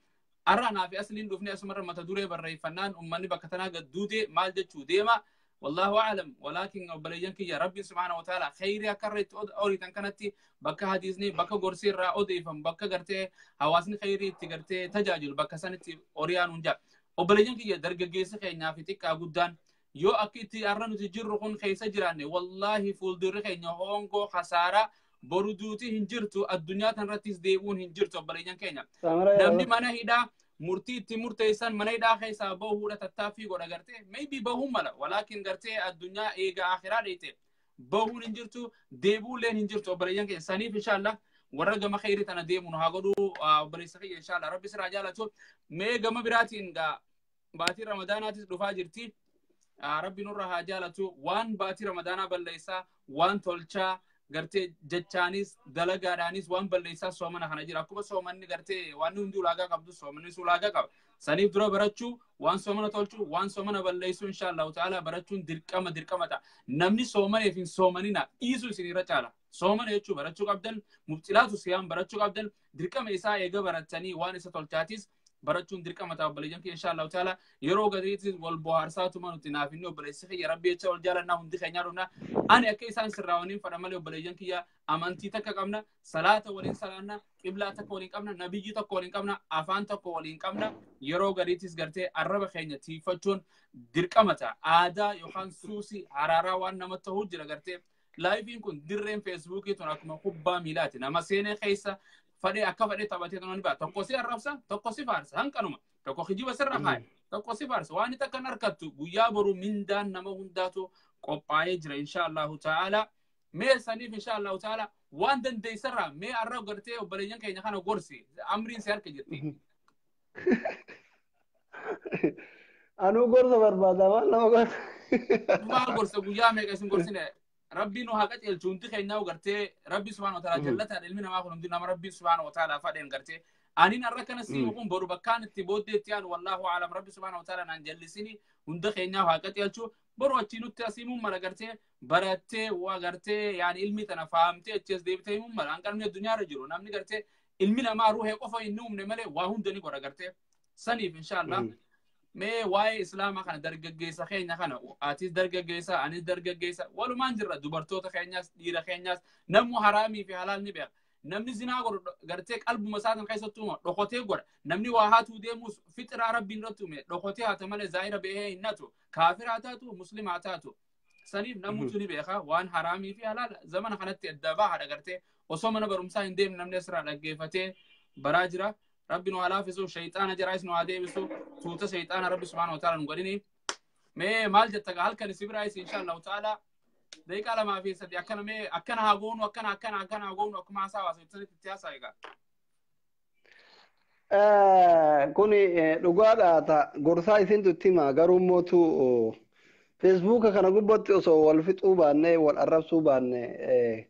Arra naa fi asliin dhufnee asumarra mata duree barreeffannaan uummanni bakka tanaa gadduute maal jechuu deema. Wallahu a'lam. Walaakin obboleeyyan kiyya Rabbiin subhaanahu wa ta'ala khayrii akka irra itti oriitan kanatti bakka hadiisni bakka gorsi irraa odeeffamu bakka gartee hawaasni khayrii itti gartee tajaajilu bakka sanitti oriyaan hunjaa. Obboleeyyan kiyya dargaggeessi keenyaa fi xiqqaa guddaan yoo akka itti arra nuti jirru kun keessa jiraanne wallaahi fuuldurri keenya hongoo khasaaraa boru duuti hin jirtu addunyaa tanarrattis deebi'uun hin jirtu obboleeyyan keenya. Namni mana hidhaa murtii itti murteessan mana hidhaa keessaa bahuudha tattaaffii godha gartee maybe bahuun mala walaakin gartee addunyaa eega akhiraa dheeyte bahuun hin jirtu deebi'uulleen hin jirtu obboleeyyan keenya. Saniif inshaallah warra gama khayrii tana deemuun haa godhuu obboleessa kiyya inshaallah rabbi sirraa jaalatu. Mee gama biraatiin gaa baatii Ramadaanaatis dhufaa jirti. Rabbi nurra haa jaalatu waan baatii Ramadaanaa balleessaa waan tolchaa gartee jechaanis dalagaadhaanis waan balleessaa soomana kana jira. Akkuma soomanni gartee waan hundi ulaagaa qabdu soomannis ulaagaa qaba. Saniif dura barachuu waan soomana tolchuu waan soomana balleessuu inshaallahu ta'ala barachuun dirqama dirqama ta'a. Namni soomaneef hin soomanina dhiisuu isin irra caala. Soomana jechuu barachuu qabdan mubxilaatu siyaan barachuu qabdan dirqama isaa eega barattanii waan isa tolchaatis barachuun dirqama ta'a obboleeyyan kiyya inshaallahu ta'ala yeroo gadiitti wal bohaarsaatuma nuti naaf inni obboleessi kiyya rabbi jecha wal jaalannaa hundi keenyaa dhufna. Ani akka isaan sirraawaniin fadha malee obboleeyyan kiyya amantii takka qabna salaata waliin salaanna qiblaa takka waliin qabna nabiyyi tokko waliin qabna afaan tokko waliin qabna yeroo gadiittis gartee arraba keenya tiifachuun dirqama ta'a. Aadaa yookaan suusii haraaraa waan namatti ta'uu jira gartee laayifiin kun dirreen feesbuukii tun akkuma kubbaa miilaati nama seenee keessa fadhee akka fadhee taphatee tunan ba'a. Tokko si arrabsa, tokko si faarsa, hanqanuma. Tokko kijiba sirra kaaya, tokko si faarsa. Waan itti akkan harkattu guyyaa boru mindaan nama hundaatu qophaa'ee jira inshaallahu ta'ala. Mee saniif inshaallahu ta'ala waan dandeessarraa mee arra gartee obboleeyyan keenya kana gorsi amriin si harka jirti. Anuu gorsa barbaada maal nama gorsa. Maal gorsa guyyaa meeqa isin gorsine? Rabbi nu haa qajeelchu hundi keenyaa gartee Rabbi subhaanahu wa ta'ala jallataan ilmi namaa kun hundi nama Rabbi subhaanahu wa ta'ala fadheen gartee aniin har'a kana siima kun boru bakkaan itti booddee itti aanu wallaahu aalam Rabbi subhaanahu wa ta'ala naan jallisini hunda keenyaa haa qajeelchu boru achii nutti asiimuun mala gartee barattee waa gartee yaani ilmi tana fahamtee achi as deebitee himuun mala hanqalni addunyaarra jiru namni gartee ilmi namaa ruuhee qofa hin uumne malee waa hunda ni godha gartee saniif inshaallah. Mee waa'ee islaamaa kana dargaggeessa keenya kana atis dargaggeessa anis dargaggeessa walumaan jirra dubartoota keenyaas dhiira keenyaas namni haraamii fi halaal ni beeka. Namni zinaa godhu gartee qalbuma isaatiin keessatti uuma dhokotee godha. Namni waa haatuu deemus fixraa rabbiin irratti uume dhokotee haata malee zaahira bahee hin natu kaafira haa taatu muslima haa taatu. Saniif namuutu ni beeka waan haraamii fi halaal zamana kanatti adda bahaadha gartee osoo mana barumsaa hin deemne namni asirraa dhaggeeffatee baraa jira. Rabbi nu haa laafisu shayxaana jaraayis nu haa deebisu tuuta shayxaana Rabbi subhaanahu wa ta'ala nu godhini. Mee maal jetta gaa halkan si biraayis inshaallahu ta'ala daqiiqaa 2 fi 3 akkana mee akkana haa goonu akkana akkana akkana haa goonu akkuma haasaa haasa'u itti haasaa egaa. Kuni dhugaadha ta gorsaa isintu itti hima garuu mootu feesbuuka kana gubbatti osoo wal fixuu baanne wal arrabsuu baanne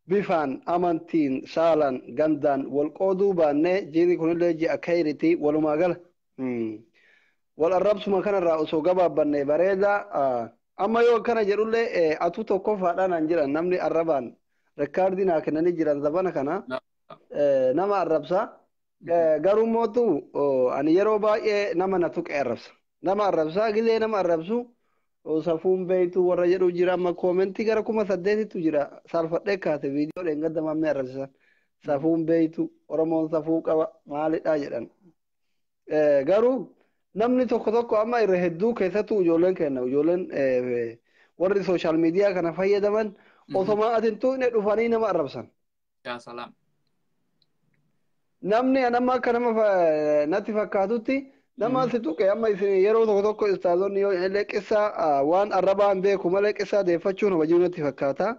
bifaan amantiin saalaan gandaan wal qooduu baanne jiini kunillee ji'a kayriti walumaa gala. Wal arrabsuma kanarraa osoo gabaabbanne bareeda. Amma yoo akkana jedhullee atuu tokkoffaadhaan an jedhan namni arrabaan reekaardii naa kennanii jiran zabana kana nama arrabsa. Garuu mootu ani yeroo baay'ee nama na tuqe arrabsa. Nama arrabsaa gizee nama arrabsu safuun beeytu warra jedhu jira amma koomentii gara 8,000 jira saalfadhee kaase viidiyoo dheengadda mammee arrabsisan. Safuun beeytu Oromoon safuu qaba maalidha jedhan. Garuu namni tokko tokko amma irra hedduu keessattuu ijoolleen kenna ijoolleen warri sooshaal miidiyaa kana fayyadaman osoma ati hin tuqne dhufanii nama arrabsan. Yaa salaam. Namni amma akka nama natti fakkaatutti Nama si tuqe amma isin yeroo tokko tokko ustaazonni yoo illee qissaa waan arrabaan beeku malee qissaa deeffachuun hojii natti fakkaata.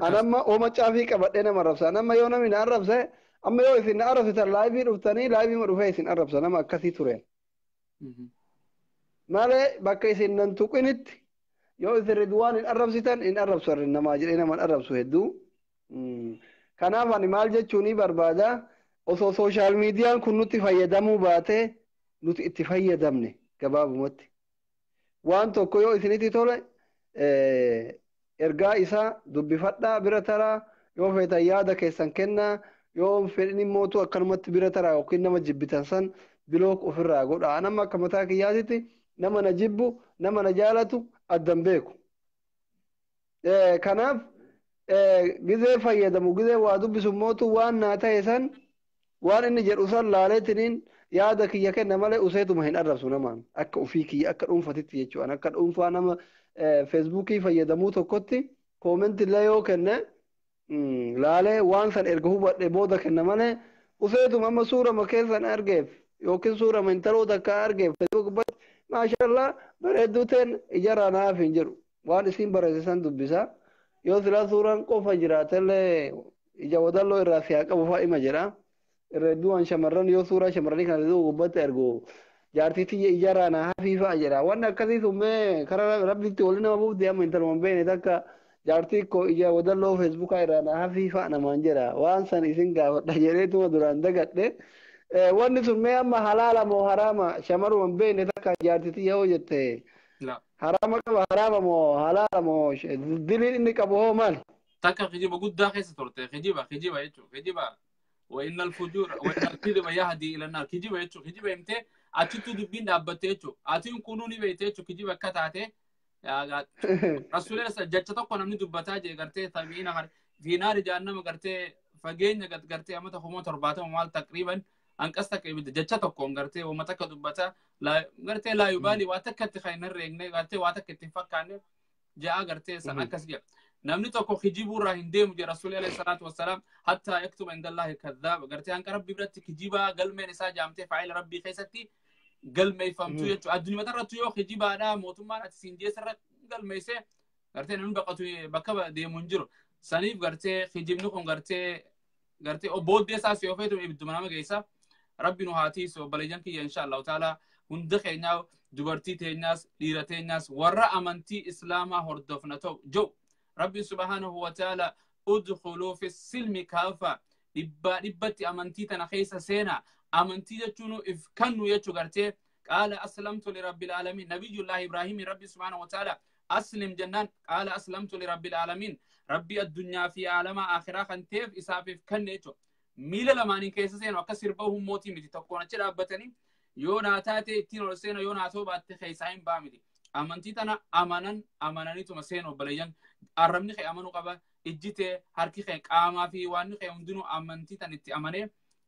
Anamma ooma caafii qabadhee nama arrabsa. Anamma yoo namni na arrabse amma yoo isin na arrabsitan laayivii dhuftanii laayivii ma dhufee isin arrabsa nama akkasii ture. Malee bakka isin nan tuqinitti yoo isin Ridwaan hin arrabsitan hin arrabsu namaa jedhee nama arrabsu hedduu. Kanaaf ani maal jechuun barbaada osoo sooshaal miidiyaan kun nutti fayyadamuu baate nuti itti fayyadamne gabaabumatti. Waan tokko yoo isinitti tole ergaa isaa dubbifadhaa bira taraa yoo feetan yaada keessan kennaa yoo fedhin immootu akkanumatti bira taraa yookiin nama jibbitan san block ofirraa godha. Anamma akka mataa kiyyaatitti nama na jibbu nama na jaalatu addan beeku. Kanaaf gizee fayyadamu gizee waa dubbisu mootu waan naa ta'e san waan inni jedhu san laaleetiniin yaada kiyya kenna malee useetuma hin arrabsu namaan akka ofii kiyya akka dhuunfatitti jechuudha. Akka dhuunfaa nama feesbuukii fayyadamuu tokkotti koomentii illee yoo kenne laalee waan san erga hubadhe booda kenna malee useetuma amma suurama keessan argeef yookiin suurama intaloo takka argeef feesbuuk maashaallah bareedduu teen ijarraa naaf hin jedhu waan isiin barreessisan dubbisa. Yoo silaa suuraan qofa jiraatellee ija wadalloo irraa si haa qabu fa'a ima jedha. Irra hedduun shamarran yoo suuraa shamarranii kana feesbuuk gubbatti argu jaartii tiyya ijarraa naa hafii fa'a jedha. Wanni akkasii summee karaa rabbitti waliin nama buufte amma intaluma hin beekne takka jaartii koo ija wadalloo feesbuukaa irraa naa hafii fa'a namaan jedha. Waan san isin gaafadha jedheetuma duraan dagadhe. Wanni sun mee amma halaala moo haraama shamarruma hin beekne takka jaartii tiyya hoo jette. Haraama qaba haraama moo halaala moo diliin inni qabu hoo maali? Takka kijiba guddaa keessa turte kijiba kijiba jechuudha kijiba. وإن الفجور وإن الكذب يهدي إلى النار كجيبة يتشو كجيبة إمتى أتيتو دبين دابته يتشو أتيون كونوني بيته يتشو كجيبة كتاته يا رسول الله جتة كنا من دبته جي قرته تابعين هر في نار جهنم قرته فجين قرته أما تخومه ترباته مال تقريبا أنكستك جتة كون قرته وما تك دبته لا قرته لا يبالي واتك تخين الرجل قرته واتك تفكر جاء قرته سنة كسية namni tokko kijibuu irraa hin deemu jedha rasuulli alayhi salaatu wassalaam hattaa yaktuba indallahi kadhaaba gartee hanqa rabbii biratti kijibaa galmeen isaa jaamtee faayila rabbii keessatti galmeeffamtu jechuudha. Addunyaa irratti yoo kijibaadha mootummaan ati siin jeessarra galmeessee gartee namni baqatu bakka deemu hin jiru. Saniif gartee kijibni kun gartee gartee booddee isaas yoo feetu ibidduma nama geessa. Rabbi nu haa tiisu obboleeyyan kiyya insha Allahu ta'ala hunda keenyaa dubartii teenyaas dhiira teenyaas warra amantii islaamaa hordofna ta'u jiru. ربي سبحانه وتعالى ادخلوا في السلم كافة دبا دبتي أمنتي تنخيس سينا أمنتي جتشونو إفكنو يتشو قرتي قال أسلمت لرب العالمين نبي الله إبراهيم ربي سبحانه وتعالى أسلم جنان قال أسلمت لرب العالمين ربي الدنيا في عالم آخرة خنتيف إساف إفكن يتشو ميلا لماني كيس سينا وكسر بوهم موتي متي تقونا چرابتني يونا تاتي تينو سينا يونا توبة تخيسين بامدي amantii tana amanan amananiituma seenu obboleeyyan arrabni kee amanuu qaba ijji tee harki kee qaamaa fi waan kee hundinuu amantii tan itti amanee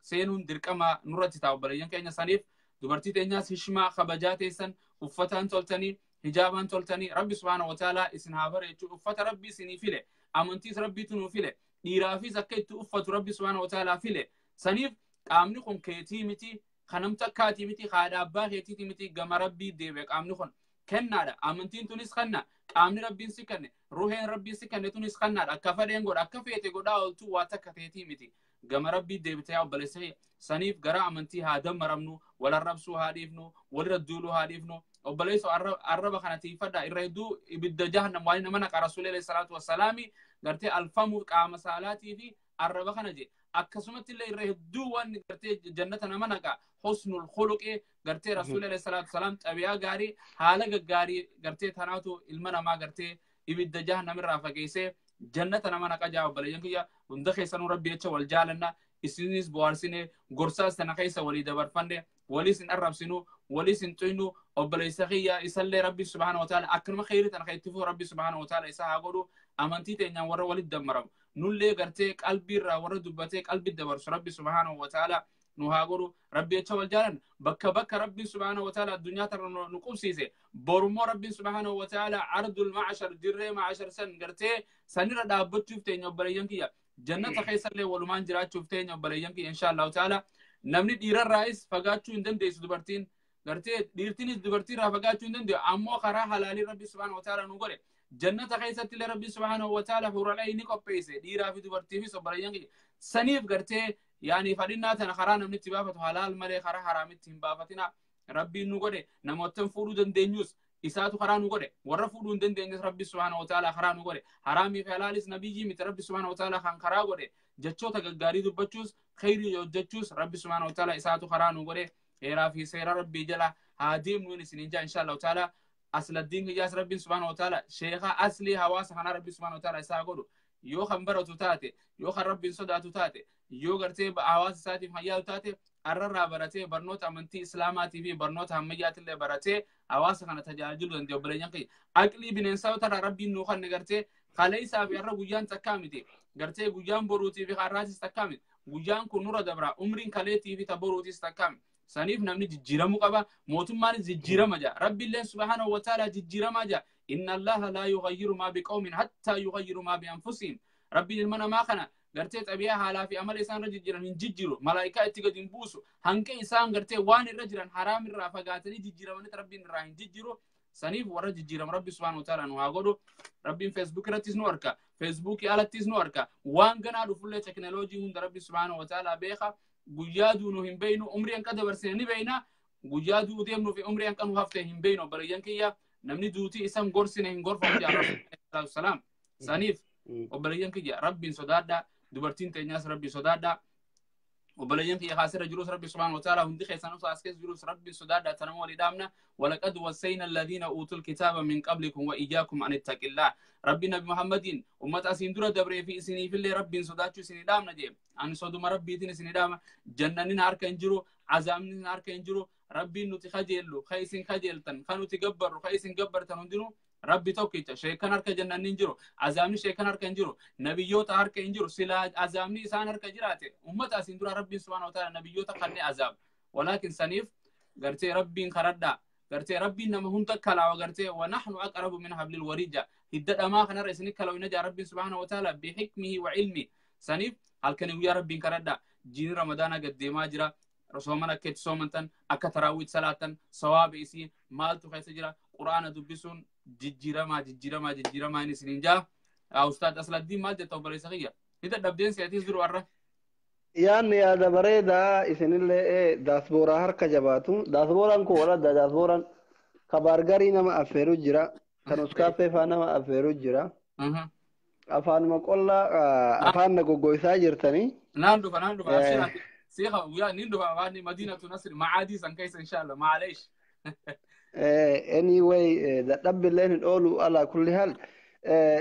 seenuun dirqama nurratti ta'a obboleeyyan keenya saniif dubartii teenyaas hishmaa kabajaa teessan uffataan toltanii hijaabaan toltanii rabbi subhaana wataaalaa isin haa bareechuu uffata rabbi isinii file amantiis rabbiitu nuu file dhiiraafis akka itti uffatu rabbi subhaana wataaalaa file saniif qaamni kun keetii miti kanamta akkaatii miti haadha abbaa keetiiti miti gama rabbii deebi'e qaamni kun kennaadha amantiin tunis kanna qaamni rabbiin si kenne ruheen rabbiin si kenne tunis kannaadha akka fedheen godha akka feete godhaa ooltuu waa takka teetii miti gama rabbii deebitee obboleessa saniif gara amantii haa dammaramnu wal arrabsuu haa dhiifnu walirra duuluu haa dhiifnu obboleessa arraba kana tiifadha irra hedduu ibidda jahannam waan nama naqa rasuulli alayhi salaatu wassalaami gartee alfamuu qaama saalaatii fi arraba kana je akkasumatti illee irra hedduu waan gartee jannata nama naqa husnul khuluqi gartee rasuulli alayhi salaatu wassalaam xabiyaa gaarii haala gaggaarii gartee tanaatu ilma namaa gartee ibidda jahannam irraa fageessee jannata nama naqa jaa obboleeyyan kiyya hunda keessanuu rabbi jecha wal jaalanna isinis bohaarsine gorsaas tana keessa walii dabarfanne waliis hin arrabsinu waliis hin xuynu obboleessa kiyya isallee rabbi subhaana wa ta'ala akkanuma kheyrii tana kan itti fufu rabbi subhaana wa ta'ala isa haa godhu amantii teenyaan warra walitti dammaramu nullee gartee qalbii irraa warra dubbatee qalbii dabarsu rabbi subhaana wa ta'ala nu haa godhu rabbi jecha wal jaalan bakka bakka rabbi subhaana wa ta'ala addunyaa tana nu qubsiise borummoo rabbi subhaana wa ta'ala ardul ma'ashar dirree ma'ashar san gartee sanirra dhaabbachuuf teenya obboleeyyan kiyya jannata keessallee walumaan jiraachuuf teenya obboleeyyan kiyya insha Allahu ta'ala namni dhiirarraayis fagaachuu hin dandeessu dubartiin Gartee dhiirtinis dubartii irraa fagaachuu hin danda'u. Ammoo karaa halaalii Rabbi subhaanahu wa ta'ala nu godhe. Jannata keessatti illee Rabbi subhaanahu wa ta'ala huuralaa ni qopheesse. Dhiiraa fi dubartiifis obboleeyyan kiyya. Saniif gartee yaani fadhinnaa tana karaa namni itti baafatu halaal malee karaa haraamitti hin baafatina. Rabbiin nu godhe namoota fuudhuu dandeenyus isaatu karaa nu godhe. Warra fuudhuu hin dandeenyes Rabbi subhaanahu wa ta'ala karaa nu godhe. Haraamii fi halaalis nabiyyii miti Rabbi subhaanahu wa ta'ala kan karaa godhe. Jechoota gaggaarii dubbachuus khayrii hojjechuus Rabbi subhaanahu wa ta'ala isaatu karaa nu godhe. Heeraa fi seera Rabbii jala haa deemnuun isiniin jaa insha Allahu ta'ala. Asladdiin kiyyaas Rabbiin subhaanahu wa ta'ala sheekha aslii hawaasa kanaa Rabbi subhaanahu wa ta'ala isaa godhu. Yoo kan baratu taate, yoo kan Rabbiin sodaatu taate, yoo gartee hawaasa isaatiif hayyaatu taate, arrarraa baratee barnoota amantii islaamaatii fi barnoota ammayyaatillee baratee hawaasa kana tajaajiluu danda'u obboleeyyan kiyya. Aqlii bineensota irraa Rabbiin nuu kanne gartee kaleessaa fi har'a guyyaan takkaa miti. Gartee guyyaan boruutii fi har'aatis takkaa miti. Guyyaan kun nurra dabra. Umriin kaleetii fi taboruutis takkaa miti. Saniif namni jijjiiramuu qaba. Mootummaanis jijjiirama jaa. Rabbiilleen subhaanahu wa ta'ala jijjiiramaa jaa. Inna Allaha laa yughayyiru maa biqawmin hattaa yughayyiru maa bianfusihim. Rabbiin ilma namaa kana gartee xabiyaa haalaa fi amala isaan irra jijjiiran hin jijjiiru. Malaayikaa itti gadi hin buusu. Hanqa isaan gartee waan irra jiran haraam irraa fagaatanii jijjiiramanitti Rabbiin irraa hin jijjiiru. Saniif warra jijjiirama Rabbi subhaanahu wa ta'ala nu haa godhu. Rabbiin Facebook irrattis nu arka. Facebookii alattis nu arka. Waan ganaa dhufullee teknooloojii hunda Rabbi subhaanahu wa ta'ala beeka. Guyyaa duunu hin beeynu, umrii hanqa dabarsine ni beeyna. Guyyaa du'u deemnuu fi umrii hanqa nu hafte hin beeynu obboleeyyan kiyya. Namni duutii isan gorsine hin gorfamu jaa Rasuulli salaam. Saniif obboleeyyan kiyya Rabbiin sodaadhaa. Dubartiin teenyaas Rabbiin sodaadhaa. Obboleeyyan kiyya kaasirra jirus Rabbi subhaanahu wa ta'ala hundi keessan osoo as keessa jirus Rabbiin sodaadhaa tanama walii dhaamna. Walaqad wassayna alladhiina uutul kitaaba min qablikum wa iyyakum an ittaqillah. Rabbi Nabi Muhammadiin ummata asiin dura dabree fi isiniifillee Rabbiin sodaachuu isinii dhaamna jee. Ani soduma Rabbiitiin isinii dhaama. Jannanni harka hin jiru, azaabni harka hin jiru. Rabbiin nuti kajeellu, ka isin kajeeltan, ka nuti gabbarru, ka isin gabbartan hundinuu Rabbi tokkicha. Sheekan harka jannanni hin jiru, azaabni sheekan harka hin jiru, nabiyyoota harka hin jiru. Silaa azaabni isaan harka jiraate ummata asiin dura Rabbiin subhaanahu wa ta'ala nabiyyoota kanneen azaab. Walaakin saniif gartee Rabbiin karadhaa. Gartee Rabbiin nama hunda kalaawa gartee wa nahnu aqrabu min hablil wariija. Hidda dhamaa kanarra isin kalaawu jaa Rabbiin subhaanahu wa ta'ala bihikmihi wa ilmi. Saniif halkanii guyyaa Rabbiin karadhaa. Jiini Ramadaana gad deemaa jira. Sooman akka itti soomantan, akka taraawwiit salaatan, sawaaba isii maaltu keessa jira. Quraana dubbisuun jijjiiramaa jijjiiramaa jijjiiramaa inni isiniin jaa. Ustaad Asladdiin maal jetta obboleessa kiyya? Ni dadhabdeen seetis duru har'a. Yaanni yaada bareedaa isinillee daasbooraa harka jabaatu. Daasbooraan kun waladda daasbooraan kabaargarii nama affeeru jira. Kan uskaaffee faa nama affeeru jira. Afaanuma qollaa afaan na goggoisaa jirtanii. Naan dhufa naan dhufa. Siika guyyaa niin dhufa afaan Madiinatu Nasri macaadii san keessa inshallah maaleesh. Anyway, dadhabbilleen hin oolu ala kulli hal.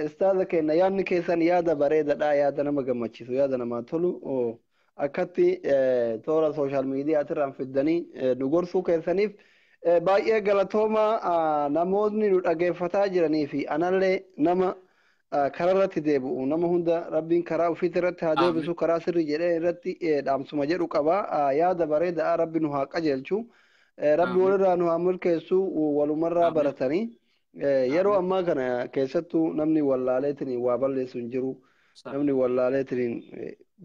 Ustaaza keenya yaadni keessan yaada bareedaadha, yaada nama gammachiisu, yaada namaa tolu. Akkatti toora social miidiyaatirraan fiddanii nu gorsuu keessaniif baay'ee galatooma. Namoonni nu dhageeffataa jiranii fi anallee nama karaa irratti deebi'u nama hunda Rabbiin karaa ofiitti irratti haa deebisu karaa sirrii jedhee irratti dhaamsuma jedhu qaba. Yaada bareedaa Rabbi nu haa qajeelchu. Rabbi walirraa nu haa milkeessu walumarraa baratanii. Yeroo ammaa kana keessattuu namni wallaaleetiin waa balleessu hin jiru. Namni wallaaleetiin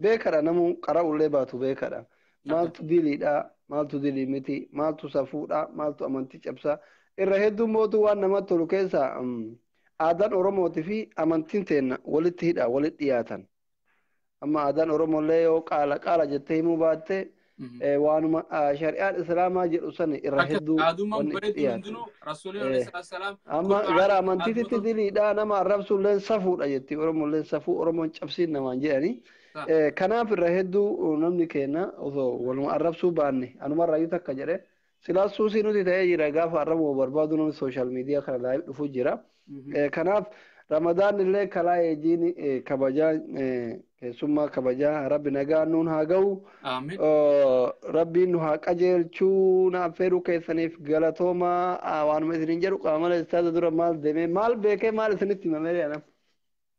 beekadha namu qara'ullee baatu beekadha. Maaltu diliidha, maaltu dilii miti, maaltu safuudha, maaltu amantii cabsaa. Irra hedduun mootuu waan namatti tolu keessa aadaan Oromootii fi amantiin teenna walitti hidha, walitti dhiyaatan. Amma aadaan Oromollee yoo qaala qaala jettee himuu baatte waanuma shari'aan islaamaa jedhu san irra hedduu wanni itti dhiyaatan. Amma gara amantiitti diliidha nama arrabsuulleen safuudha jetti Oromolleen safuu Oromoon cabsiin namaan jedhani. Kanaaf irra hedduu namni keenya osoo waluma arrabsuu baanne anumarraayyuu takka jedhe silaa suusii nuti ta'ee jira gaafa arrabuu barbaadu namni social media kana live dhufuu jira. Kanaaf Ramadaan illee kalaa eejiin kabajaa keessummaa kabajaa Rabbi nagaa nuun haa ga'u. Rabbiin nu haa qajeelchuu na affeeruu keessaniif galatooma waanuma isiniin jedhu qaba malee istaada dura maal deemee maal beekee maal isinitti himamee anam.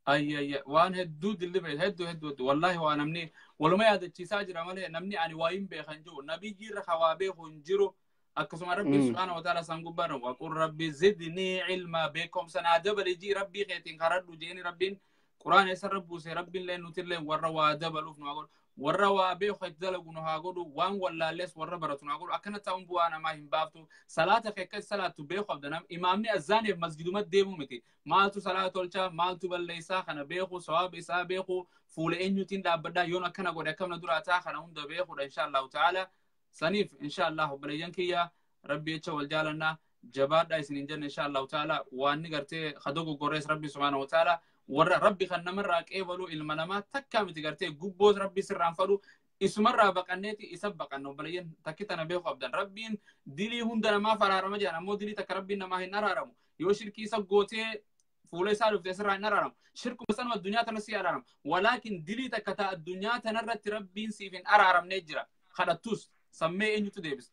Ayya ayya waan hedduu dilli hedduu hedduu hedduu wallahi waa namni waluma yaadachiisaa jira malee namni ani waa hin beekan jiru nabiyyi irra hawaa beeku hin jiru. Akkasuma Rabbiin subhaanahu wa ta'ala san gubbaarra waqul rabbi zidnii ilmaa beekumsa naa dabali jii Rabbii keetiin karadhu jeeni Rabbiin Quraana isarra buuse rabbiillee nutillee warra waa dabaluuf nu haa godhu. Warra waa beeku itti dalagu nu haa godhu. Waan wallaallees warra baratu nu haa godhu. Akkana ta'uun bu'aa namaa hin baaftu. Salaata kee akka salaattu beeku qabda. Imaamni azaaneef masjiduma deemu miti. Maaltu salaata tolchaa, maaltu balleessaa kana beeku, sawaaba isaa beeku, fuula eenyuutiin dhaabbadhaa yoon akkana godhe akkamna duraa ta'a kana hunda beekuudha inshaallahu ta'ala. Saniif inshaallah obboleeyyan kiyya rabbi jecha wal jaalannaa jabaadhaa isiniin jenna inshaallahu ta'ala. Waan ni gartee kadogo gorrees rabbi subhaanahu wa ta'ala warra rabbi kan namarraa qeebalu ilma namaa takkaa miti gartee gubboos rabbi sirraan fadhu isumarraa baqanneeti isa baqanna obboleeyyan takki tana beeku qabdan. Rabbiin dilii hunda namaaf araarama jedhan ammoo dilii takka rabbiin namaa hin araaramu. Yoo shirkii isa gootee fuula isaa dhuftee sirraa hin araaramu. Shirkuma sanuma addunyaa tana si araarama. Walaakin dilii takka ta'a addunyaa tanarratti rabbiin siif hin araaramnee jira. Kadhattus sammee eenyutu deebisa?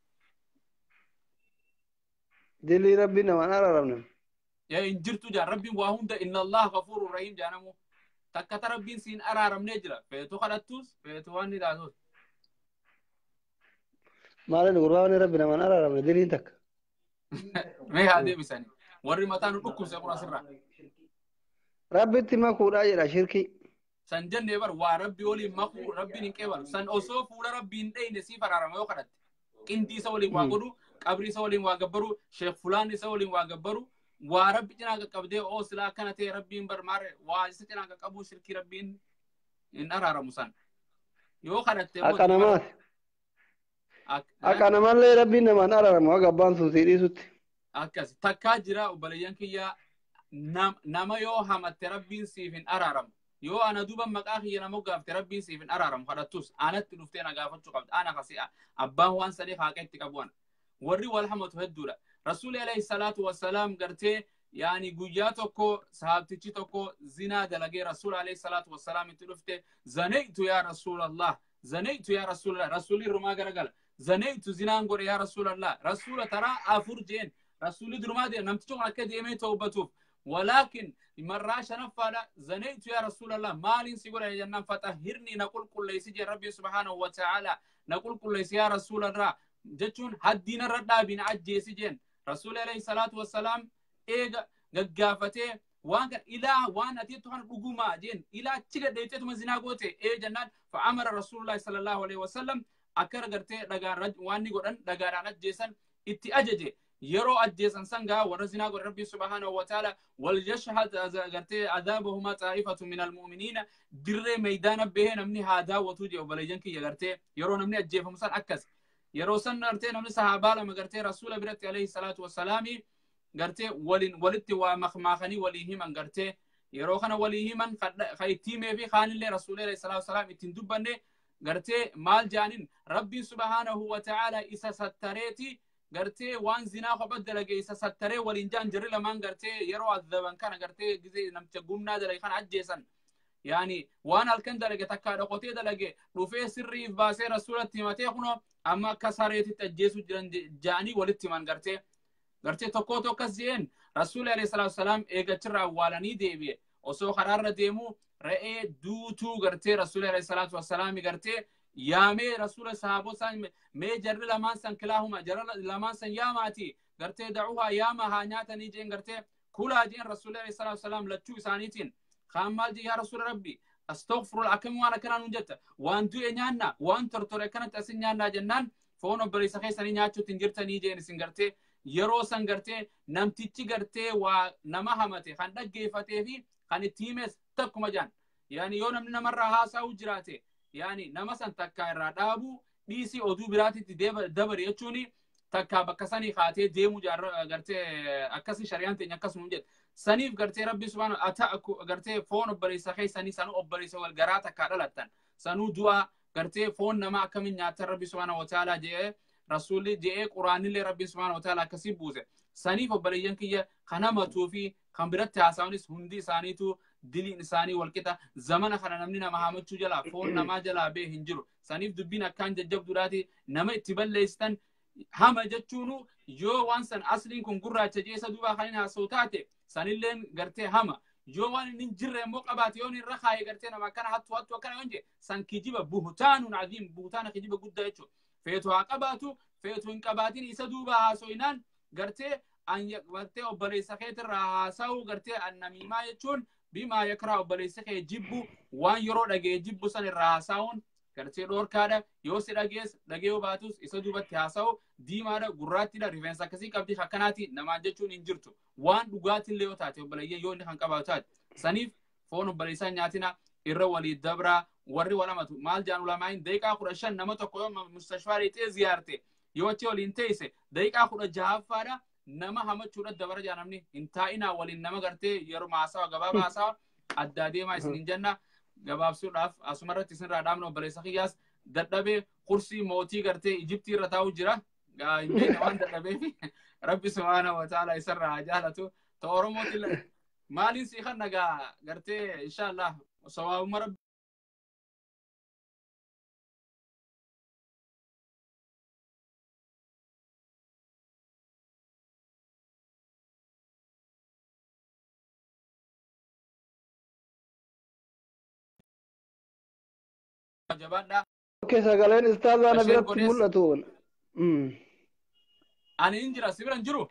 Dilii rabbiin namaan araaramne. Yaa hin jirtu jaan rabbiin waa hunda inna Allah ghafuurur rahiim jaanamu. Takka ta rabbiin siin araaramnee jira. Feetu kadhattus feetu waan ni taatus. Maaliin gurbaa wanni rabbi namaan araaramne diliin takka. Mee haa deebisanii. Warri mataa nu dhukkubse kun asirraa. Rabbitti makuudhaa jedha shirkii. San jennee bar waa rabbi waliin makuu rabbiin hin qeebalu. San osoo fuula rabbii hin dheyne siif araarama yoo kadhatte. Qindii isa waliin waa godhu, qabrii isa waliin waa gabbaru, sheekh fulaan isa waliin waa gabbaru, waa rabbi cinaa qaqqabdee oo silaa akkana ta'e rabbiin bar maarre waa isa cinaa qaqqabuu shirkii rabbiin hin araaramu san. Yoo kadhatte Haqa namaati. Haqa namallee rabbiin namaan araaramu haga abbaan sun sii dhiisutti. Akkas takkaa jira obboleeyyan kiyya nama yoo hamatte rabbiin siif hin araaramu. Yoo ana duuba maqaa kiyya nama gaafte rabbiin siif hin araaramu kadhattus anatti dhuftee na gaafachuu qabda. Ana kasi abbaan waan sadii haaqa itti qabu ana. Warri wal hamatu hedduudha. Rasuulli alayhi salaatu wassalaam gartee yaani guyyaa tokko sahaabtichi tokko zinaa dalagee Rasuul alayhi salaatu wassalaam itti dhufte zanaytu yaa Rasuulallah zanaytu yaa Rasuulallah Rasuulli rumaa garagala zanaytu zinaan godhe yaa Rasuulallah Rasuula taraa afur jeen Rasuulli durumaa deema namtichi kun akka deemee tawbatuuf ولكن مرة شنفة زنيت يا رسول الله مالين سيقول يا جنان فطهرني نقول كل ليس ربي سبحانه وتعالى نقول كل ليس يا رسول الله جتون هدينا ردا بين عجي سجن رسول عليه الصلاة والسلام إيه قافته وان إلى وان أتيت عن رجوما جن إلى تيجي ديتة مزنا قوته إيه جنان فأمر رسول الله صلى الله عليه وسلم أكر قرته دعار وان نقولن دعارانات جيسن اتأجج يرو أجيسن سنجا ورزنا ربي سبحانه وتعالى وليشهد عذابهما طائفة من المؤمنين در ميدان به نمني هذا وتوجي وبلجنك يغرتي يرو نمني أجيفهم سن أكس يرو سن نرتي نمني صحابة لما غرتي رسول برت عليه الصلاة والسلام غرتي ولين ولت ومخماخني وليهم غرتي يرو خنا وليهم خيتيمه في خان الله رسول الله صلى الله عليه وسلم اتندبنه غرتي مال جانين ربي سبحانه وتعالى إسا ستريتي gartee waan zinaa kopha dalage isa sattaree waliin jaan jirri lamaan gartee yeroo azaban kana gartee gizee namticha gumnaa dalage kana ajjeesan. Yaani waan halkan dalage takkaa dhokotee dalage dhufee sirriif baasee rasuulatti himatee kunoo amma akka sareetitti ajjeesuu jiran jaanii walitti himan gartee. Gartee tokko tokkas jeen rasuulli alayhi salaatu wasalaam eegachirraa awwaalanii deebi'e. Osoo karaarra deemuu re'ee duutuu gartee rasuulli alayhi salaatu wasalaam gartee yaamee rasuula sahaabota mee jarri lamaan san kilaahuma jarri lamaan san yaamaati gartee dacuhaa yaama haa nyaatanii jeen gartee kulaa jeen rasuulli alayhi salaatu wasalaam lachuu isaaniitiin kaan maal jee yaa rasuula rabbi astaghfirullah akkami waan akkanaa nuun jetta waan du'e nyaanna waan tortore akkanatti asin nyaannaa jennaan foon obboleessa keessanii nyaachuutti hin jirtanii jeen isin gartee yeroo san gartee namtichi gartee waa nama hamate kan dhaggeeffatee fi kan itti himes takkuma jaan yaani yoo namni namarraa haasa'uu jiraate yaani nama san takkaa irraa dhaabuu dhiisii oduu biraatitti dabare jechuun takkaa bakka sanii kaatee deemuu gartee akkasii shari'aan teenya akkasuma jedhe. Saniif gartee rabbi subhaanahu ata gartee foon obboleessa keessanii sanuu obboleessa wal garaa takkaa dhalattan sanuu du'aa gartee foon nama akkamiin nyaatan rabbi subhaanahu wataaalaa jedhee rasuulli jedhee quraanillee rabbi subhaanahu wataaalaa akkasii buuse. Saniif obboleeyyan kiyya kan hamatuu fi kan biratti haasa'anis hundi isaaniitu diliin isaanii walqixa zamana kana namni nama hamachuu jalaa foon namaa jalaa bee hin jiru. Saniif dubbiin akkaan jajjabduudhaati nama itti balleessitan hama jechuunu yoo waan san asliin kun gurraacha jeessa duubaa kan hin haasa'u taate sanilleen gartee hama yoo waan inni hin jirre immoo qabaate yoo inni irra kaayee gartee nama akkana hattu hattu akkana yoo hin san kijiba buhutaanun aziim buhutaana kijiba guddaa jechuudha. Feetu haa qabaatu feetu hin qabaatin isa duubaa haasa'inaan gartee gartee obboleessa keetirraa haasa'uu gartee annamiimaa jechuun Bimaa yakraa obboleessi kee jibbu waan yeroo dhagee jibbu san irraa haasa'uun gartee dhoorkaadha. Yoo si dhagees dhagee yoo baatus isa duubatti haasa'u diimaadha, gurraattiidha, rifeensa akkasii qabdi akkanaati namaan jechuun hin jirtu. Waan dhugaatillee yoo taate obboleeyyan yoo inni kan qabaatu taate. Saniif foon obboleessaa nyaatina irra walii dabraa warri walamatu maal jaan ulamaayin daqiiqaa 15 nama tokko yoo mustashfaa dhaqxee ziyaarte yoo achi waliin teesse daqiiqaa 16ffaadha nama hamachuudha dabara jaa namni hin taa'inaa waliin nama gartee yeroo haasawa gabaabaa haasawa addaa deemaa isiniin jenna gabaabsuudhaaf asumarratti isinirraa dhaabna obboleessa kiyyaas dadhabee kursii mootii gartee Ijiptii irra taa'u jira hin beekne waan dadhabeef rabbi subhaanahu wa ta'ala isarraa haa jaalatu ta Oromootiin maaliin sii kan nagaa gartee inshaallah sawaabuma rabbi jabaadhaa. Okay, sagaleen ustaazaa na Bashir biratti godhees. mul'atu. Ani hin jira, si bira hin jiru.